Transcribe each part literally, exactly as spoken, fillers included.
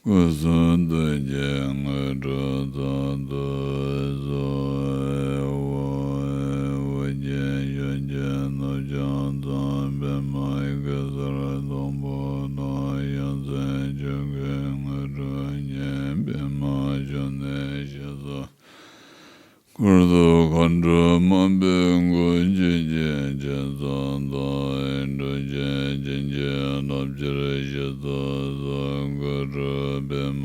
སྐུ་གསུང་ཐུགས་ཀྱི་དངོས་གྲུབ་རྫོགས་སུ་གསོལ། འོག་གི་ཡུལ་གྱི་ནུབ་བྱང་མཚམས་པདྨ་གེ་སར་སྡོང་པོ་དང་། ཡ་མཚན་ཆོས་ཀྱི་དངོས་གྲུབ་བརྙེས། པདྨ་འབྱུང་གནས་ཞེས་སུ། འཁོར་དུ་མཁའ་འགྲོ་མང་པོས་བསྐོར། ཆོས་ཀྱི་རྒྱལ་མཚན་དང་། སྒྲུབ་ཆེན་བྱིན་གྱིས་བརླབ་ཕྱིར་གཤེགས་སུ་གསོལ། གུ་རུ་པདྨ་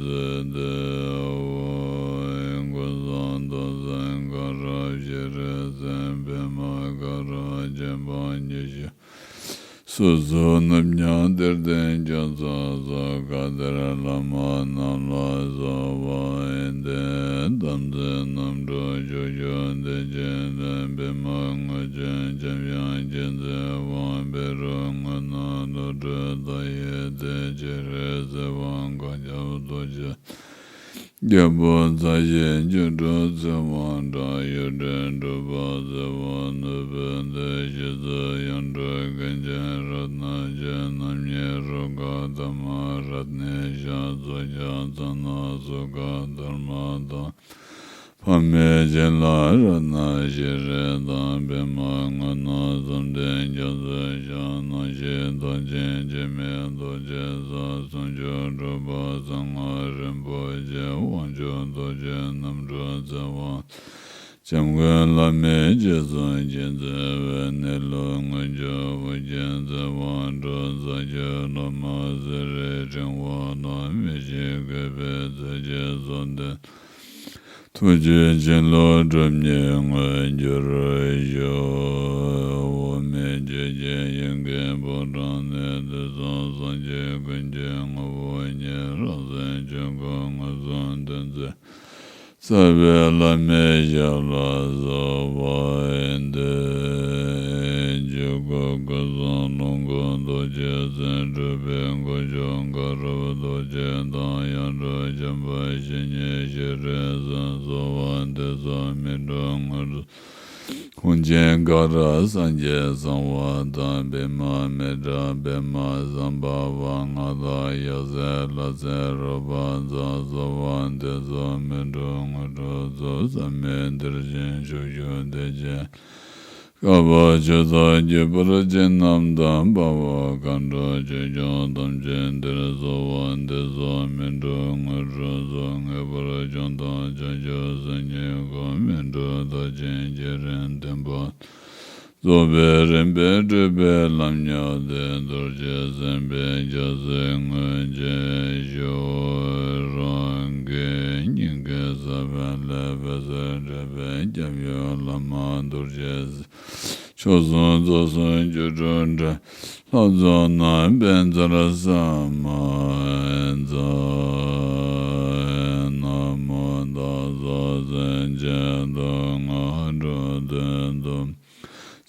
སིདྡྷི་ཧཱུྃ། ཀུན་བཟང་རྟགས་ཅན་ཀ་ར་ཤྲཱི་སིང་། པདྨ་ཀ་ར་ཅན་པ་ཉི་ཤུ། སོ་སོའི་ནུབ་བྱང་གཏེར་སྟོན་ཕྱག་འཚལ་སོ། བཀའ་གཏེར་བླ་མ་རྣམས་ལ་གསོལ་བ་འདེབས། དམ་ཚིག་རྣམ་གྲོལ་ཕྱོགས་བཅུར་བདེ་ཆེན་ལྷུན། པདྨ་དངོས་བྱོན་འཇམ་དབྱངས་མཁྱེན་བརྩེ་དབང་། བཻ་རོ་ལྔ་ནང་རྡོ་གྲུབ་རྩ་བའི་གཏེར། སྤྱན་རས་གཟིགས་དབང་མཁའ་ཁྱབ་རྡོ་རྗེ། རྒྱལ་པོ་རྩ་བཞིའི་སྒྱུ་འཕྲུལ་ཚེ་དབང་དྲག། གཡུ་སྒྲོན་གྲུབ་པ་ཚེ་དབང་ནོར་བུ་འདི། ཞེས་སུ་ཡོངས་གྲུབ་ཀུན་མཁྱེན་རཏྣ་ཅན། རྣམ་གཉིས་རུ་ཁག་དྷརྨ་རཏྣའི་ཞབས་སུ་འཆང་། ཙ་ན་སུ་ཁ་དྷརྨ་ཏ། ཕ་མའི་བྱིན་རླབས་རཏྣ་ཤྲཱི་དང་། པདྨ་དངོས་རྣམས་བསམ་གཏན་རྒྱ་མཚོའི་ཞབས། སྣང་ཞིང་མཐའ་ཅན་འཆི་མེད་རྡོ་རྗེའི་ཞབས། ཟུང་འཇུག་གྲུབ་པ་གསང་སྔགས་རིན་པོ་ཆེ། དབང་ཕྱུག་རྡོ་རྗེ་རྣམ་འཕྲུལ་ཚེ་དབང་། སྐྱབས་མགོན་བླ་མའི་རྗེས་སུ་བྱིན་གྱིས་རློབས། གནས་ལུགས་མངོན་གྱུར་ཨོ་རྒྱན་ཚེ་དབང་གྲུབ། རྩ་བརྒྱུད་སློབ་མ་གསེར་རིའི་ཕྲེང་བ་དང་། མི་ཤིགས་གུས་པས་རྩེ་གཅིག་གསོལ་འདེབས། ཐུགས་རྗེའི་བྱིན་རླབས་གྲུབ་བརྙེས་མངོན་གྱུར་ཤོག། འོག་མིན་ཆོས་ཀྱི་དབྱིངས་ཀྱི་ཕོ་བྲང་ནས། དུས་གསུམ་སངས་རྒྱས་ཀུན་གྱི་ངོ་བོ་ཉིད། རང་སེམས་ཆོས་སྐུ་མངོན་སུམ་སྟོན་མཛད། རྩ་བའི་བླ་མའི་ཞབས་ལ་གསོལ་བ་འདེབས། ཆོས་སྐུ་སྐུ་གསུང་ལོངས་སྐུ་རྡོ་རྗེ་འཛིན། སྤྲུལ་པའི་སྐུ་མཆོག་དཀར་རབ་རྡོ་རྗེ་དང་། ཡང་སྤྲུལ་འཇམ་དཔལ་བཤེས་གཉེན་ཤྲཱི་སེང་། གསོལ་བ་འདེབས་སོ་སྨིན་གྲོལ་དངོས་གྲུབ། ཧཱུྃ་ཆེན་ཀ་ར་སངས་རྒྱས་གསང་བ་དང་། པདྨ་མི་ཏྲ་པདྨ་སམྦྷ་ཝ། མངའ་བདག་ཡབ་སྲས་ལྷ་སྲས་རོལ་པ་ཛཿ། གསོལ་བ་འདེབས་སོ་སྨིན་གྲོལ་དངོས་གྲུབ་སྩོལ། བསམ་མིན་དེར་བཞེངས་ཕྱོགས་བཅུར་བདེ་ཆེན། བསྐལ་པ་ཆུ་ཚོད་བརྒྱུད་པར་བྱེད། རྣམ་དག་དཔའ་བོ་མཁའ་འགྲོ་ཆོས་སྐྱོང་ཐམས་ཅད་འདིར། གསོལ་བ་འདེབས་སོ་སྨིན་གྲོལ་དངོས་གྲུབ་སྩོལ། ངེས་པར་འབྱུང་སྟོབས་བྱང་ཆུབ་སེམས་ཉིད་སྒོམ། སྨིན་གྲོལ་མཐར་ཕྱིན་བསྐྱེད་རིམ་བརྟན་པ། རྫོགས་པའི་རིམ་པས་སྤྲུལ་པའི་ལམ་མྱང་སྟེ། རྡོ་རྗེ་སེམས་དཔའི་རྒྱལ་སྲིད་མངོན་བྱེད་ཤོག། རང་གི་སྙིང་གའི་ས་བོན་ལས་འཕེལ་ཟེར་འབྲེལ་པའི་སྐྱབས་ཡུལ་བླ་མ་རྡོ་རྗེ་སེམས། མཆོག་གསུམ་རྩ་གསུམ་སྒྱུ་འཕྲུལ་འགྲེལ། ལྷ་ཚོགས་རྣམས་པའི་རྩལ་ཟབ་མོ་མཛད། ན་མོ་བདག་སོགས་སེམས་ཅན་སྡུག་བསྔལ་འཁྲུད་དོན་དུ།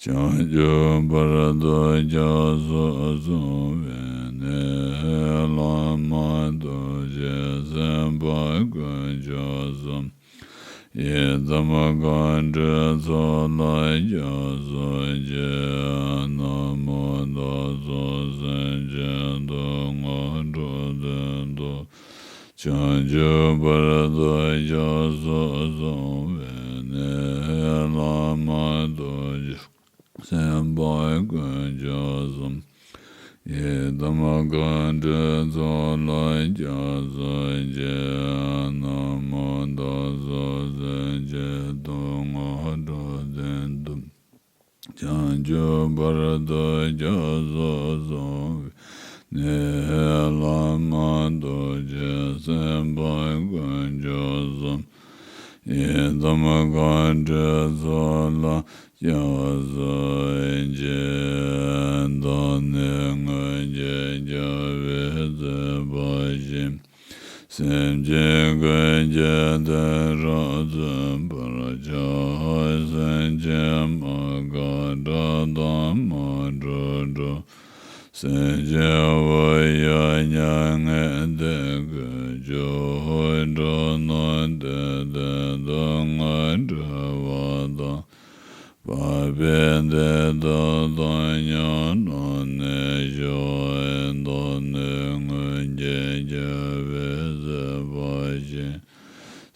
བྱང་ཆུབ་བར་དུ་སྐྱབས་སུ་སོང་བའི་གནས། བླ་མ་རྡོ་རྗེ་སེམས་དཔའ་དཀོན་མཆོག་གསུམ། ཡི་དམ་མཁའ་འགྲོའི་ཚོགས་ལ་སྐྱབས་སུ་མཆི། ན་མོ་བདག་སོགས་སེམས་ཅན་སྡུག་བསྔལ་འཁྲུད་དོན་དུ། བྱང་ཆུབ་བར་དུ་སྐྱབས་སུ་སོང་བའི་གནས། བླ་མ་རྡོ་རྗེ་སེམས་དཔའ་དཀོན་མཆོག་གསུམ། ཡི་དམ་མཁའ་འགྲོའི་ཚོགས་ལ་སྐྱབས་སུ་མཆི། ན་མོ་བདག་སོགས་སེམས་ཅན་སྡུག་བསྔལ་འཁྲུད་དོན་དུ། བྱང་ཆུབ་བར་དུ་སྐྱབས་སུ་སོང་བའི་གནས། བླ་མ་རྡོ་རྗེ་སེམས་དཔའ་དཀོན་མཆོག་གསུམ། ཡི་དམ་མཁའ་འགྲོའི་ཚོགས་ལ་སྐྱབས་སུ་མཆི། བདག་ནི་སྔོན་གྱི་རྒྱལ་བའི་མཛད་པ་བཞིན། སེམས་ཅན་ཀུན་གྱི་དོན་རབ་མཛད་པར་ཤོག། སེམས་ཅན་མ་འགགས་དགྲ་དང་མ་འགྲོགས་འགྲོ། སེམས་ཅན་བག་ཡོད་མྱ་ངན་འདས་དགུ་སྐྱོབ། འགྲོ་རྣམས་བདེ་དོན་སྡུག་བསྔལ་བྲལ་བ་དང་། འཕགས་པའི་བདེ་ཐོབ་དང་མྱ་ངན་ལས་སྐྱོབ། བདག་ནི་སྔོན་གྱི་རྒྱལ་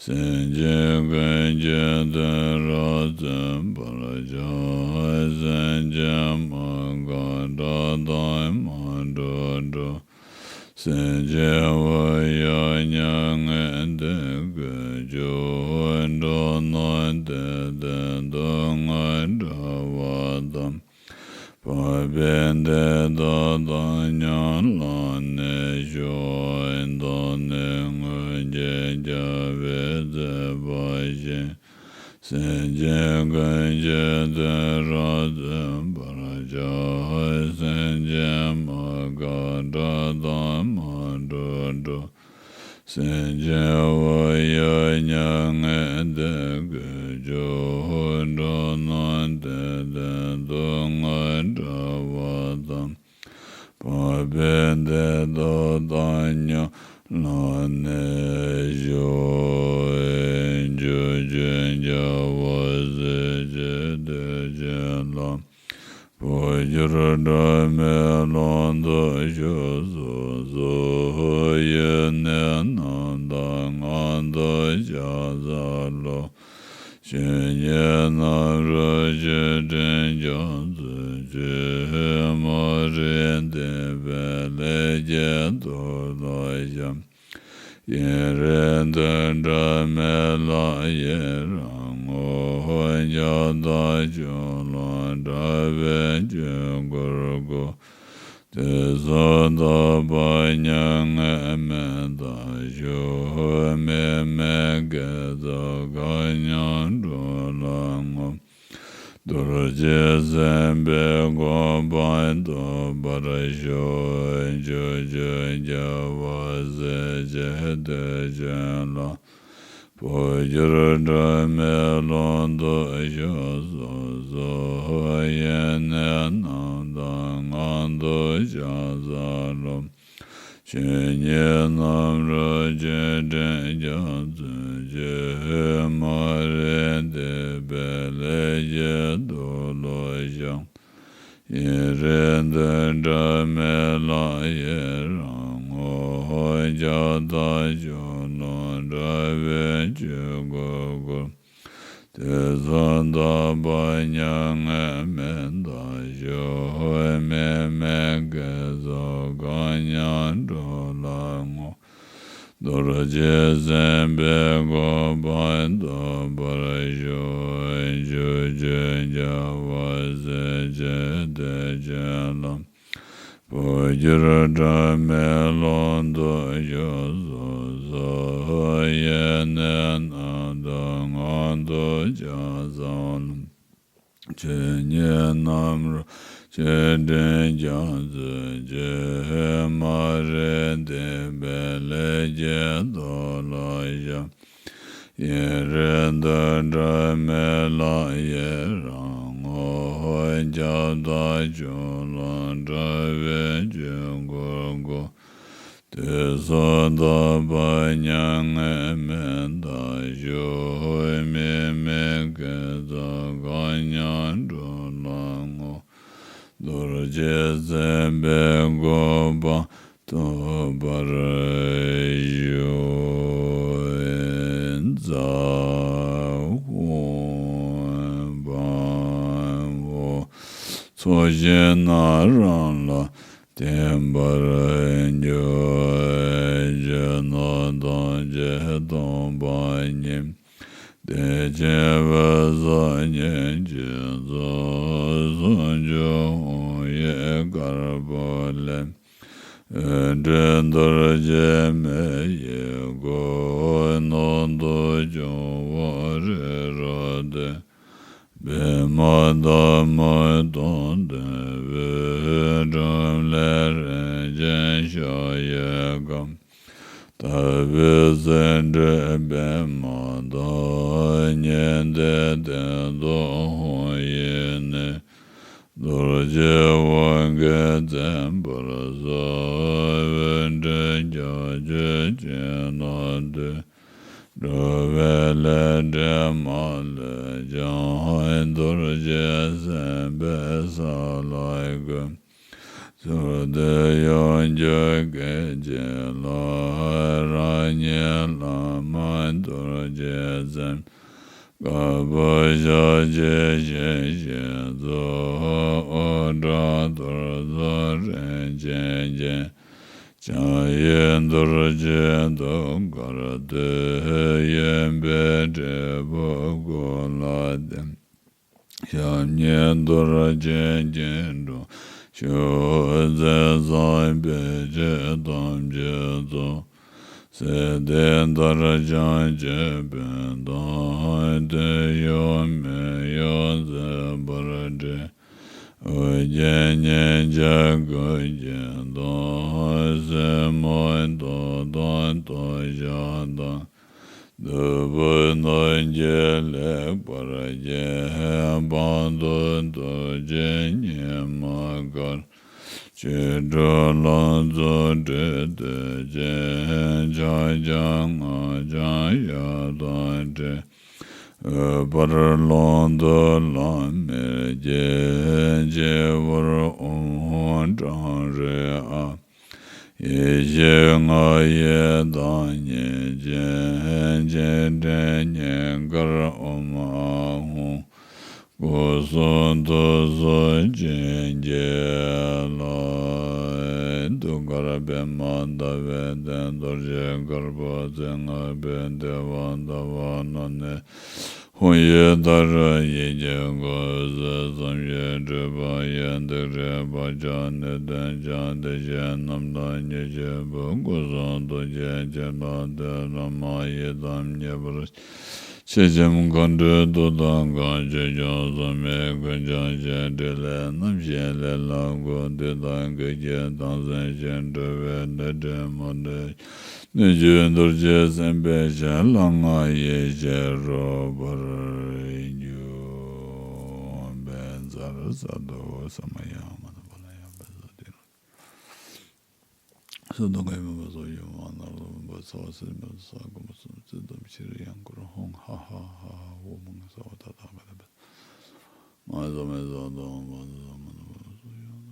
སེམས་ཅན་ཀུན་གྱི་དོན་རབ་བརྩོན་པར་བྱ། སེམས་ཅན་མ་དགའ་དགྲ་དང་མ་འགྲོགས་འགྲོ། སེམས་ཅན་བུ་ཡུག་མྱ་ངན་འདས་དགུ་སྐྱོབ། འགྲོ་རྣམས་དད་ལྡན་སྡུག་བསྔལ་བྲལ་བ་དང་། འཕགས་པའི་བདེ་ཐོབ་ཐང་མྱ་ངན་ལས་འདས་ཤོག། བདག་ནི་སྔོན་གྱི་རྒྱལ་བའི་བརྩེ་བ་བཞིན། སེམས་ཅན་ཀུན་གྱི་དོན་རབ་བརྩོན་པར་བྱ། སེམས་ཅན་མ་དགའ་དགྲ་དང་མ་འགྲོགས་འགྲོ། སེམས་ཅན་བུ་ཡུག་མྱ་ངན་འདས་དགུ་སྐྱོབ། འགྲོ་རྣམས་དད་ལྡན་སྡུག་བསྔལ་བྲལ་བ་དང་། འཕགས་པའི་བདེ་ཐོབ་ཐང་མྱ་ངན་ལས་འདས་ཤོག། ཆོས་ཀྱི་རྒྱལ་པོ་སྲས་བཅས་དད་ཅན་ལ། འཕོ་འགྱུར་འབྲལ་མེད་ཀློང་དུ་བཞུགས་སུ་གསོལ། ཡེ་ནས་རྣམ་དག་ངང་དུ་ཕྱག་འཚལ་ལོ། ཆོས་ཉིད་རྣམ་རོལ་ཆོས་འབྲིང་རྒྱ་མཚོའི་ཆུ། མ་རིག་སྡིག་པའི་ལས་བརྒྱད་དུག་ལྔ་བཤགས། ཡུན་རིང་དུ་འབྲལ་མེད་ལྷ་ཡི་རང་ངོ་། ཁྱབ་བདག་ཆོས་ཀློང་དྲ་བའི་ཆོས་འཁོར་བསྐོར། དུས་གསུམ་རྟག་པར་མྱ་ངན་མི་འདའ་ཤོག། མི་མེད་དགེ་ཚོགས་གང་ཉམས་འགྲོ་ལ་བསྔོ། རྡོ་རྗེ་སེམས་དཔའི་གོ་འཕང་ཐོབ་པར་ཤོག། ཆོས་ཀྱི་རྒྱལ་པོ་སྲས་བཅས་དད་ཅན་ལ། འཕོ་འགྱུར་འབྲལ་མེད་ཀློང་དུ་བཞུགས་སུ་གསོལ། ཡེ་ནས་རྣམ་དག་ངང་དུ་ཕྱག་འཚལ་ལོ། ཆོས་ཉིད་རྣམ་རོལ་ཆོས་འབྲིང་རྒྱ་མཚོའི་ཆུ། མ་རིག་སྡིག་པའི་ལས་བརྒྱད་དུག་ལྔ་བཤགས། ཡུན་རིང་དུ་འབྲལ་མེད་ལྷ་ཡི་རང་ངོ་། ཁྱབ་བདག་ཆོས་ཀློང་དྲ་བའི་ཆོས་འཁོར་བསྐོར། དུས་གསུམ་རྟག་པར་མྱ་ངན་མི་འདའ་ཤོག། མི་མེད་དགེ་ཚོགས་གང་ཉམས་འགྲོ་ལ་བསྔོ། རྡོ་རྗེ་སེམས་དཔའི་གོ་འཕང་ཐོབ་པར་ཤོག། ཆོས་ཀྱི་རྒྱལ་པོ་སྲས་བཅས་དད་ཅན་ལ། འཕོ་འགྱུར་འབྲལ་མེད་ཀློང་དུ་བཞུགས་སུ་གསོལ། ཡེ་ནས་རྣམ་དག་ངང་དུ་ཕྱག་འཚལ་ལོ། ཆོས་ཉིད་རྣམ་རོལ་ཆོས་འབྲིང་རྒྱ་མཚོའི་ཆུ། མ་རིག་སྡིག་པའི་ལས་བརྒྱད་དུག་ལྔ་བཤགས། ཡུན་རིང་དུ་འབྲལ་མེད་ལྷ་ཡི་རང་ངོ་། ཁྱབ་བདག་ཆོས་ཀློང་དྲ་བའི་ཆོས་འཁོར་བསྐོར། དུས་གསུམ་རྟག་པར་མྱ་ངན་མི་འདའ་ཤོག། མི་མེད་དགེ་ཚོགས་གང་ཉམས་འགྲོ་ལ་བསྔོ། རྡོ་རྗེ་སེམས་དཔའི་གོ་འཕང་ཐོབ་པར་ཤོག། ཛཿཧོ། བྷཱ་ཧོ། ཚོགས་ཞིང་ན་རང་ལ་བརྟན་པར་གྱུར། ཅི་ནོར་ཐམས་ཅད་ཐོབ་པ་ཉིད། བདེ་ཆེན་འོད་སྲུང་ཉིད་ཀྱི་ཚོགས། ཟུང་འཇུག་ཧཱུྃ་ཡིག་དཀར་པོ་ལས། འོད་འཕྲོས་རྡོ་རྗེ་མེ་ཡི་གོ། རྣམ་རྟོག་འབྱུང་པོ་རི་རབ་སྟོད། པདྨ་འདབ་མ་སྟོང་བདུན་པོའི། སྒྲོམ་ལས་རིན་ཆེན་ཤར་བའི་ཁམས། ལྟ་བུའི་སེང་འབྲས་པདྨ་དང་། ཉི་ཟླའི་སྟེང་དུ་ཧཱུྃ་ཡིག་ནས། རྡོ་རྗེ་དབང་གིས་མཚན་པར་གསོལ། འོད་འཕྲོས་རྒྱ་མཚོའི་ཆུ་རྣམས་སྟོད། འགྲོ་བའི་ལས་འབྲས་མ་ལུས་ཀྱང་། རྡོ་རྗེ་སེམས་དཔའི་ས་ལ་བཀོད། ཚུར་འདུས་ཡོངས་གྱུར་སྐད་ཅིག་ལ། རང་ ཉིད་བླ་མ་རྡོ་རྗེ་སེམས། དཀར་པོ་ཞལ་གཅིག་ཞལ་བཞི་གཙོ། དབུ་སྐྲ་གཏོར་ཚོགས་རིན་ཆེན་རྒྱན། ཕྱག་གཡས་རྡོ་རྗེ་ཐུགས་ཀར་བསྟོད། གཡོན་པས་དྲིལ་བུ་སྐུ་ལ་བསྟིམ། ཞབས་གཉིས་རྡོ་རྗེ་སྐྱིལ་ཀྲུང་བཞུགས། ཚེ་བཟང་འཕེལ་ཕྱིར་ཐམས་ཅད་སྩོལ། སྲིད་མཐའི་མཐར་བྱང་ཆུབ་བོད་དང་མཐུན། གཡོ་མེད་ཡོངས་བརྩེ་བར་སྒྲེང་། ཨོ་རྒྱན་མཉེས་བྱ་སྐུ་མཆེད་དང་། སེན་མོ་ཏོག་དང་སྟོད་ཞྭ་དང་། ནོར་བུ་སྣ་བརྒྱ་ལེགས་པར་བརྒྱན། སྤངས་རྟོགས་ཐུགས་རྗེའི་ཉི་མ་དཀར། བཅུ་དྲུག་ལང་ཚོ་སྤྲོས་བསྡུས་ཅན། ཕྱག་རྒྱ་སྔགས་འཆང་ཡབ་དང་འདྲེས། འོད་འབར་ཀློང་དུ་ལམ་མེར་གྱེས། སྤྱི་བོར་ཨོཾ་ཧཱུྃ་ཀྲང་རེ་ཨཱཿ་ཡེ་ཤེས་ལྔ་ཡི་བདག་ཉིད་ཅན། སྤྱན་འདྲེན་སྙིང་གར་ཨོཾ་ཨཱཿཧཱུྃ། སྐུ་གསུང་ཐུགས་སུ་བྱིན་གྱིས་རློབས། ཐུགས་ཀར་པདྨ་འདབ་བརྒྱད་ལྡན། རྡོ་རྗེ་དཀར་པོ་རྩེ་ལྔ་པའི་ལྟེ་བ་ཟླ་བ་ལ་གནས། ཧཱུྃ་ཡིག་ལྟར་ཡི་གེ་དགུ་ཟེར། བསམ་ཡས་སྤྲུལ་པ་ཡི་ཏིག་རིས་བར་ཆད་ནད་གདོན་བྱང་། བདེ་གཤེགས་རྣམས་དང་ཉེ་གཤེགས་ཕུད། སྐུ་གསུང་ཐུགས་ཀྱི་བྱིན་རླབས་བདུད་ལ་མ་ཡི་དམ་མཉེས་པར་ཤོག། ཕྱི་ཁྱིམ་མཁའ་འགྲོའི་མཐུ་དང་གང་། ཆོས་སྐྱོང་སྲུང་མའི་མགོན་སྐྱོང་ཞིང་། ཕྲིན་ལས་རྣམ་བཞིའི་ལས་ལ་འགོད། བདུད་དང་བགེགས་ཀྱིས་བདག་འཛིན་ཞིང་། འགྲོ་བའི་ནད་ཁྲག་མུ་སྟེགས་སྣོད་བཅུད་རྡོ་རྗེ་སེམས་དཔའི་ཞལ་ལྔ་ཡེ་ཤེས་རོལ་པར་གྱུར། པའི་ཚར་གསར་དུ་ས་མ་ཡ་མ་ན་པ་ལ་ཡ་པ་ས་ཏེ་རུ། སུ་དང་གའི་མོན་པ་སོགས་ཡུམ་དབང་ནར་ལ་མོན་པ་ཚ་བ་སེ་མོན་ས་གོ་མ་སུམ་བརྩེགས་དམ་ཕྱིར་ཡང་སྐོར་ཧོང་ཧ་ཧ་ཧ་ཧ་འོ་མང་ས་བ་ད་ད་ག་ད་པ་མ་ས་མེ་ས་དང་མ་ས་མ་ན་པ་སོགས་ཡུམ་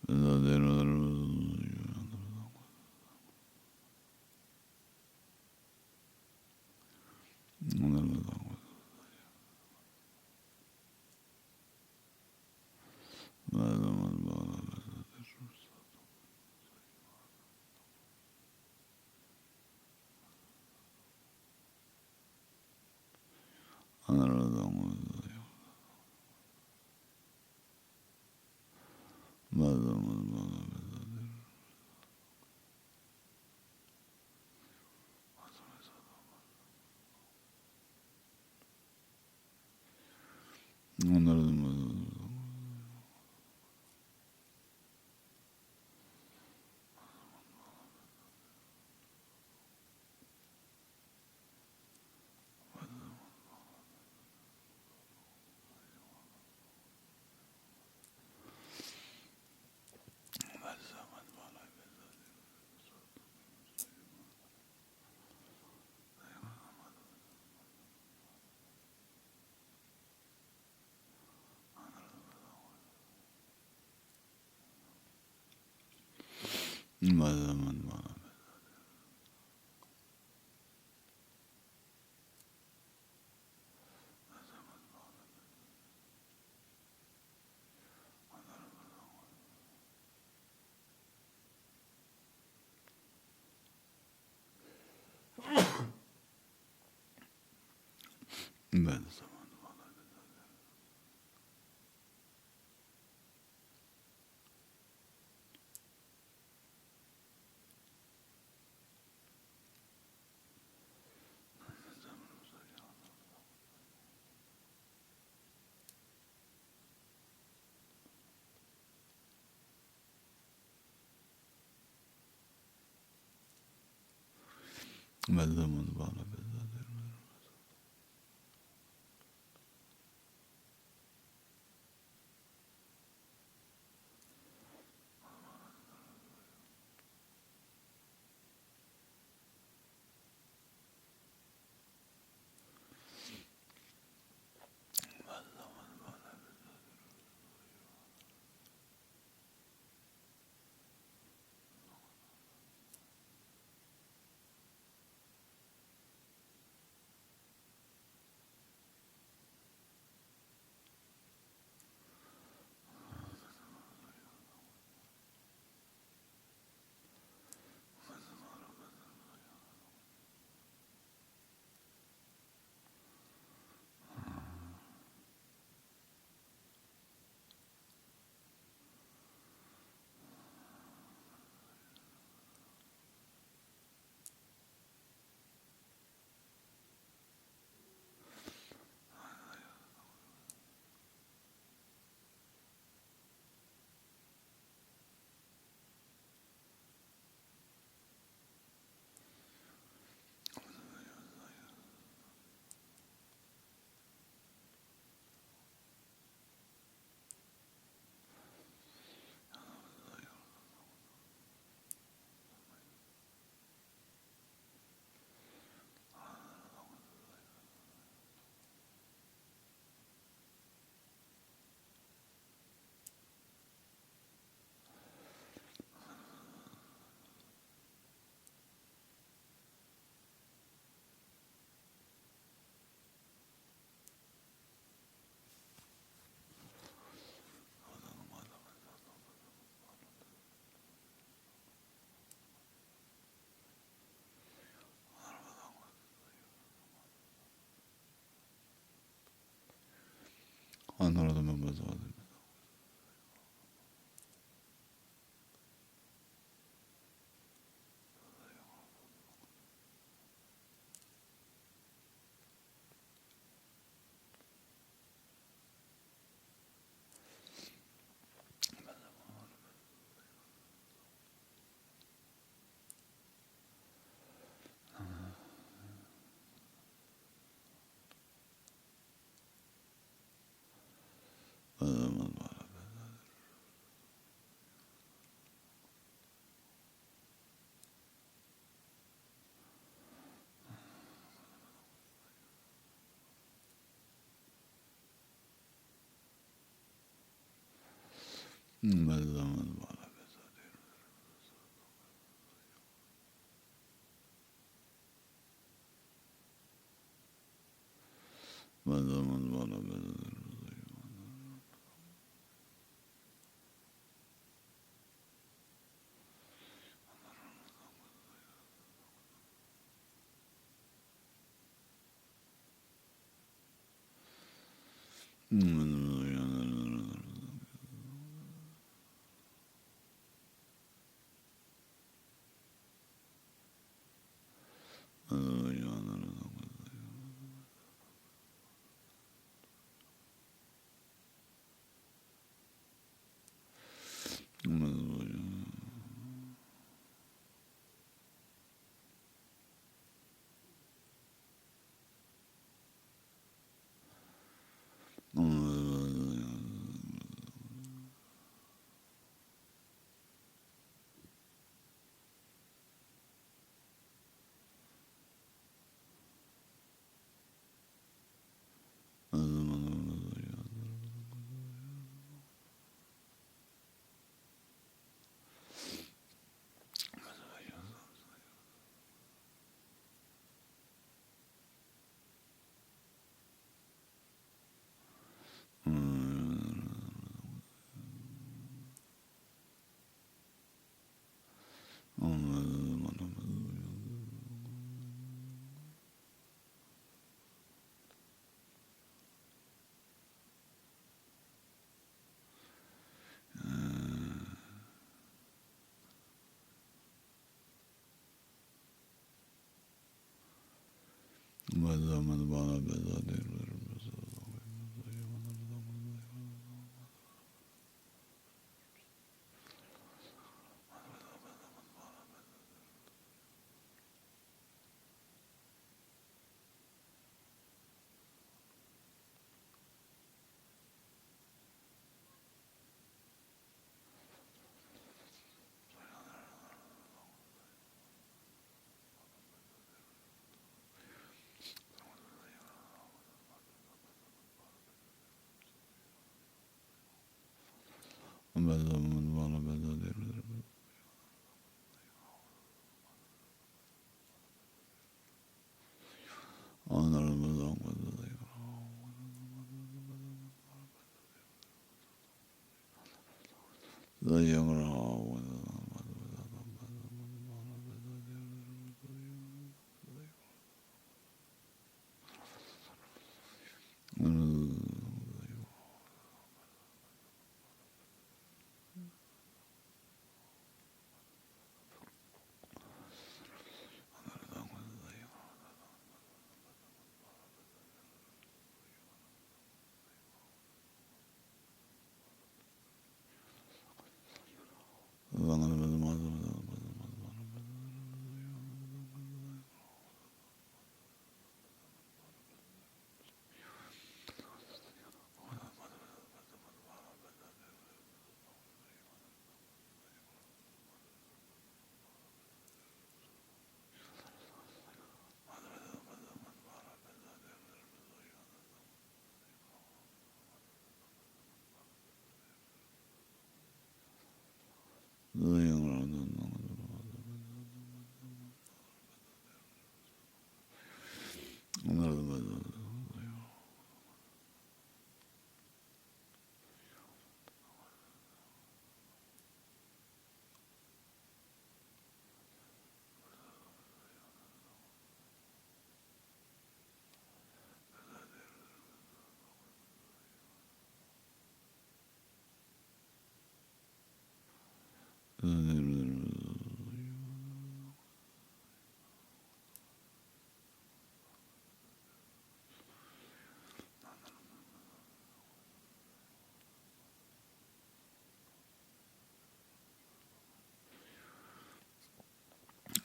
ནར་ལ་མོན་པ་ས་ཡ་བ་ས་ཡ་བ།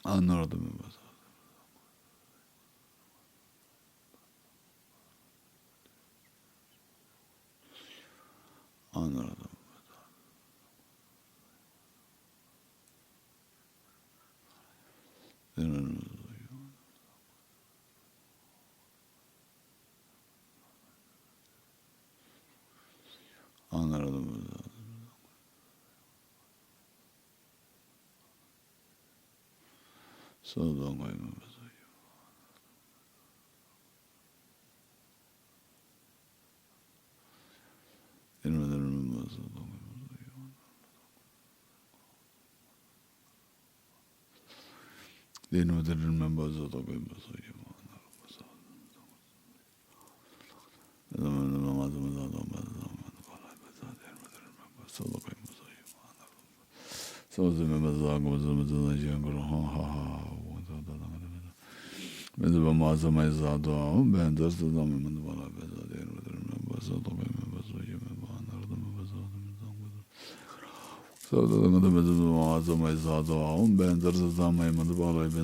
ཨ་ནར་དུ་མེད་པ་སོགས། ཨ་ནར་དུ་མེད་པ་སོགས། ཨ་ནར་དུ་མེད་པ་སོགས། སོ་སོ་དང་གང་ཡང་མེད་པ་སོགས་ཡོད།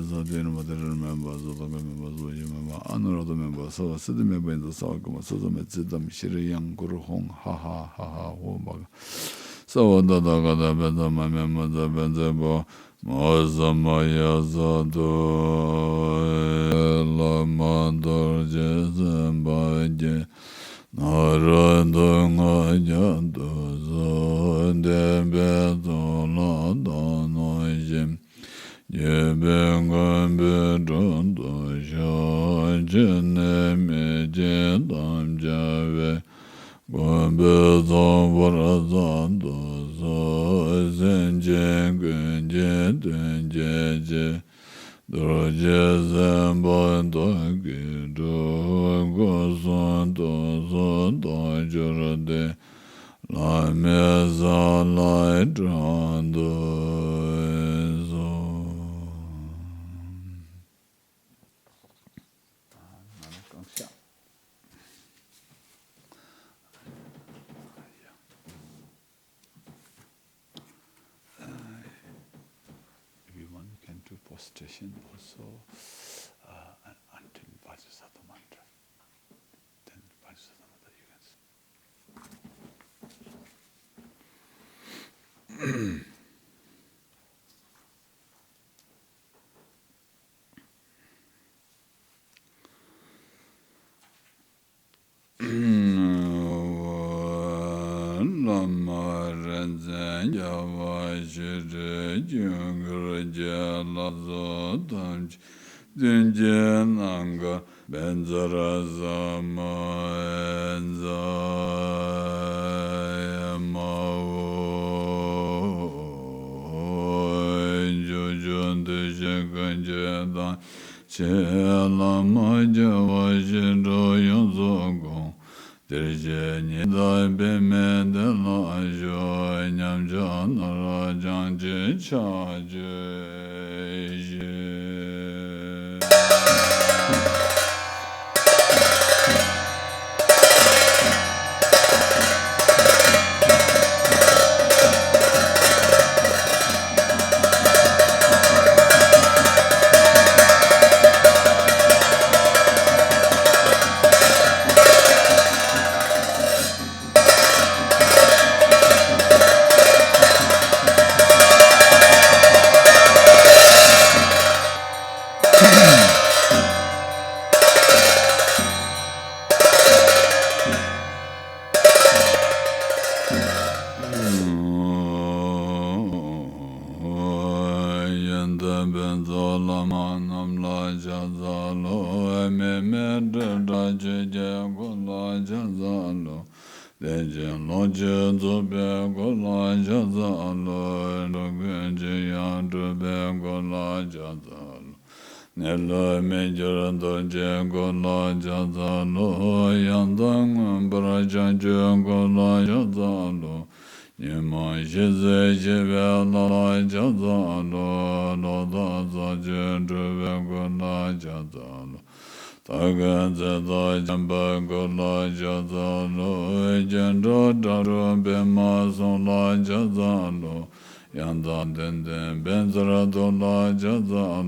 དེ་ནི་དེ་ནི་མེད་པ་སོགས་དང་གང་ཡང་མེད་པ་སོགས་ཡོད། དེ་ནི་དེ་ནི་མེད་པ་སོགས་དང་གང་ཡང་མེད་པ་སོགས་ཡོད། ཀུན་གྱི་དོན་བྱེད་ཅིང་། རྡོ་རྗེ་སེམས་དཔའ་ཐུགས་ཀྱི་སྒྲུབ་སྐུ་གསུང་ཐུགས་སུ་རྟོགས་གྱུར་ཏེ། བླ་མེད་ས་ལ་གྲགས་འདུག་གསུངས། If you want, you can do prostration also, uh, un- until Vajrasattva mantra. Then Vajrasattva mantra you can say. བླ་མ་རིག་འཛིན་རྒྱལ་བ་ཞི་ཁྲོའི་སྐུ་གུར་གྱི་ལྷ་ཚོགས་ཐམས་ཅད་བདུད་ཀྱི་ནམ་མཁའ་བཛྲ་ས་མ་ཛ། མ་འོ། ཕྱོགས་བཅུ་འདུ་ཤེས་ཀུན་གྱི་དང་ཆེ་བླ་མ་རྒྱལ་བ་ཞི་ཁྲོ་ཡོངས་སུ་བསྐོར། བདེར་གཤེགས་ཉི་ཟླ་པདྨའི་གདན་ལ་བཞུགས། ཉམས་ཆག་ནོར་བ་ཅང་ཅེས་ཕྱག་མཆོད་ཅིང་། ཡོན་ཏན་ཕུན་ཚོགས་བླ་མ་རྣམས་ལ་ཕྱག་འཚལ་ལོ། དམན་མི་སྤྲུལ་དགྲ་ཆོས་ཀྱི་སྐུ་ལ་ཕྱག་འཚལ་ལོ། བདེ་ཆེན་ལོངས་སྤྱོད་རྫོགས་པའི་སྐུ་ལ་ཕྱག་འཚལ་ལོ། འགྲོ་ཀུན་ཇི་ཡང་སྒྲོལ་བའི་སྐུ་ལ་ཕྱག་འཚལ་ལོ། གནས་ལུགས་མི་འགྱུར་རྡོ་རྗེའི་སྐུ་ལ་ཕྱག་འཚལ་ལོ། ཡང་དག་མངོན་པར་བྱང་ཆུབ་སྐུ་ལ་ཕྱག་འཚལ་ལོ། ཉོན་མོངས་ཞི་མཛད་ཞི་བའི་ལྷ་ལ་ཕྱག་འཚལ་ལོ། ལོག་ལྟ་ཟག་བཅས་སྒྲོལ་བའི་སྐུ་ལ་ཕྱག་འཚལ་ལོ། མཐའ་ཀུན་ཚེ་དང་མཉམ་པའི་སྐུ་ལ་ཕྱག་འཚལ་ལོ། སྐྱེ་འགྲོ་དགྲ་གྲོགས་པདྨ་གསུམ་ལ་ཕྱག་འཚལ་ལོ། ཡང་དག་བདེན་བདེན་བཛྲ་ཐུ་ལ་ཕྱག་འཚལ་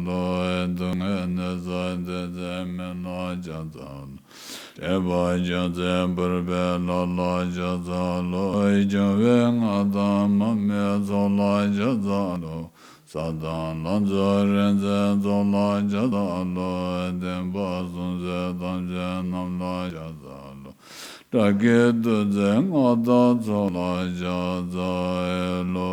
ལོ། སྡུག་བསྔལ་ནད་སོགས་སྡེ་ཚན་མེད་ལ་ཕྱག་འཚལ་ལོ། དྲེགས་པ་བཅོམ་མཛད་ཕུར་པའི་ལྷ་ལ་ཕྱག་འཚལ་ལོ། སྐྱོང་བའི་སྔགས་དང་མར་མེ་ཚོགས་ལ་ཕྱག་འཚལ་ལོ། ས་དང་ལྷ་ཚོགས་རིག་འཛིན་ཚོགས་ལ་ཕྱག་འཚལ་ལོ། བདེན་པ་སྲུང་མཛད་ཐམས་ཅད་རྣམས་ལ་ཕྱག་འཚལ་ལོ། དགྲ་བགེགས་བཏུལ་མཛད་མངའ་བདག་ཚོགས་ལ་ཕྱག་འཚལ་ལོ།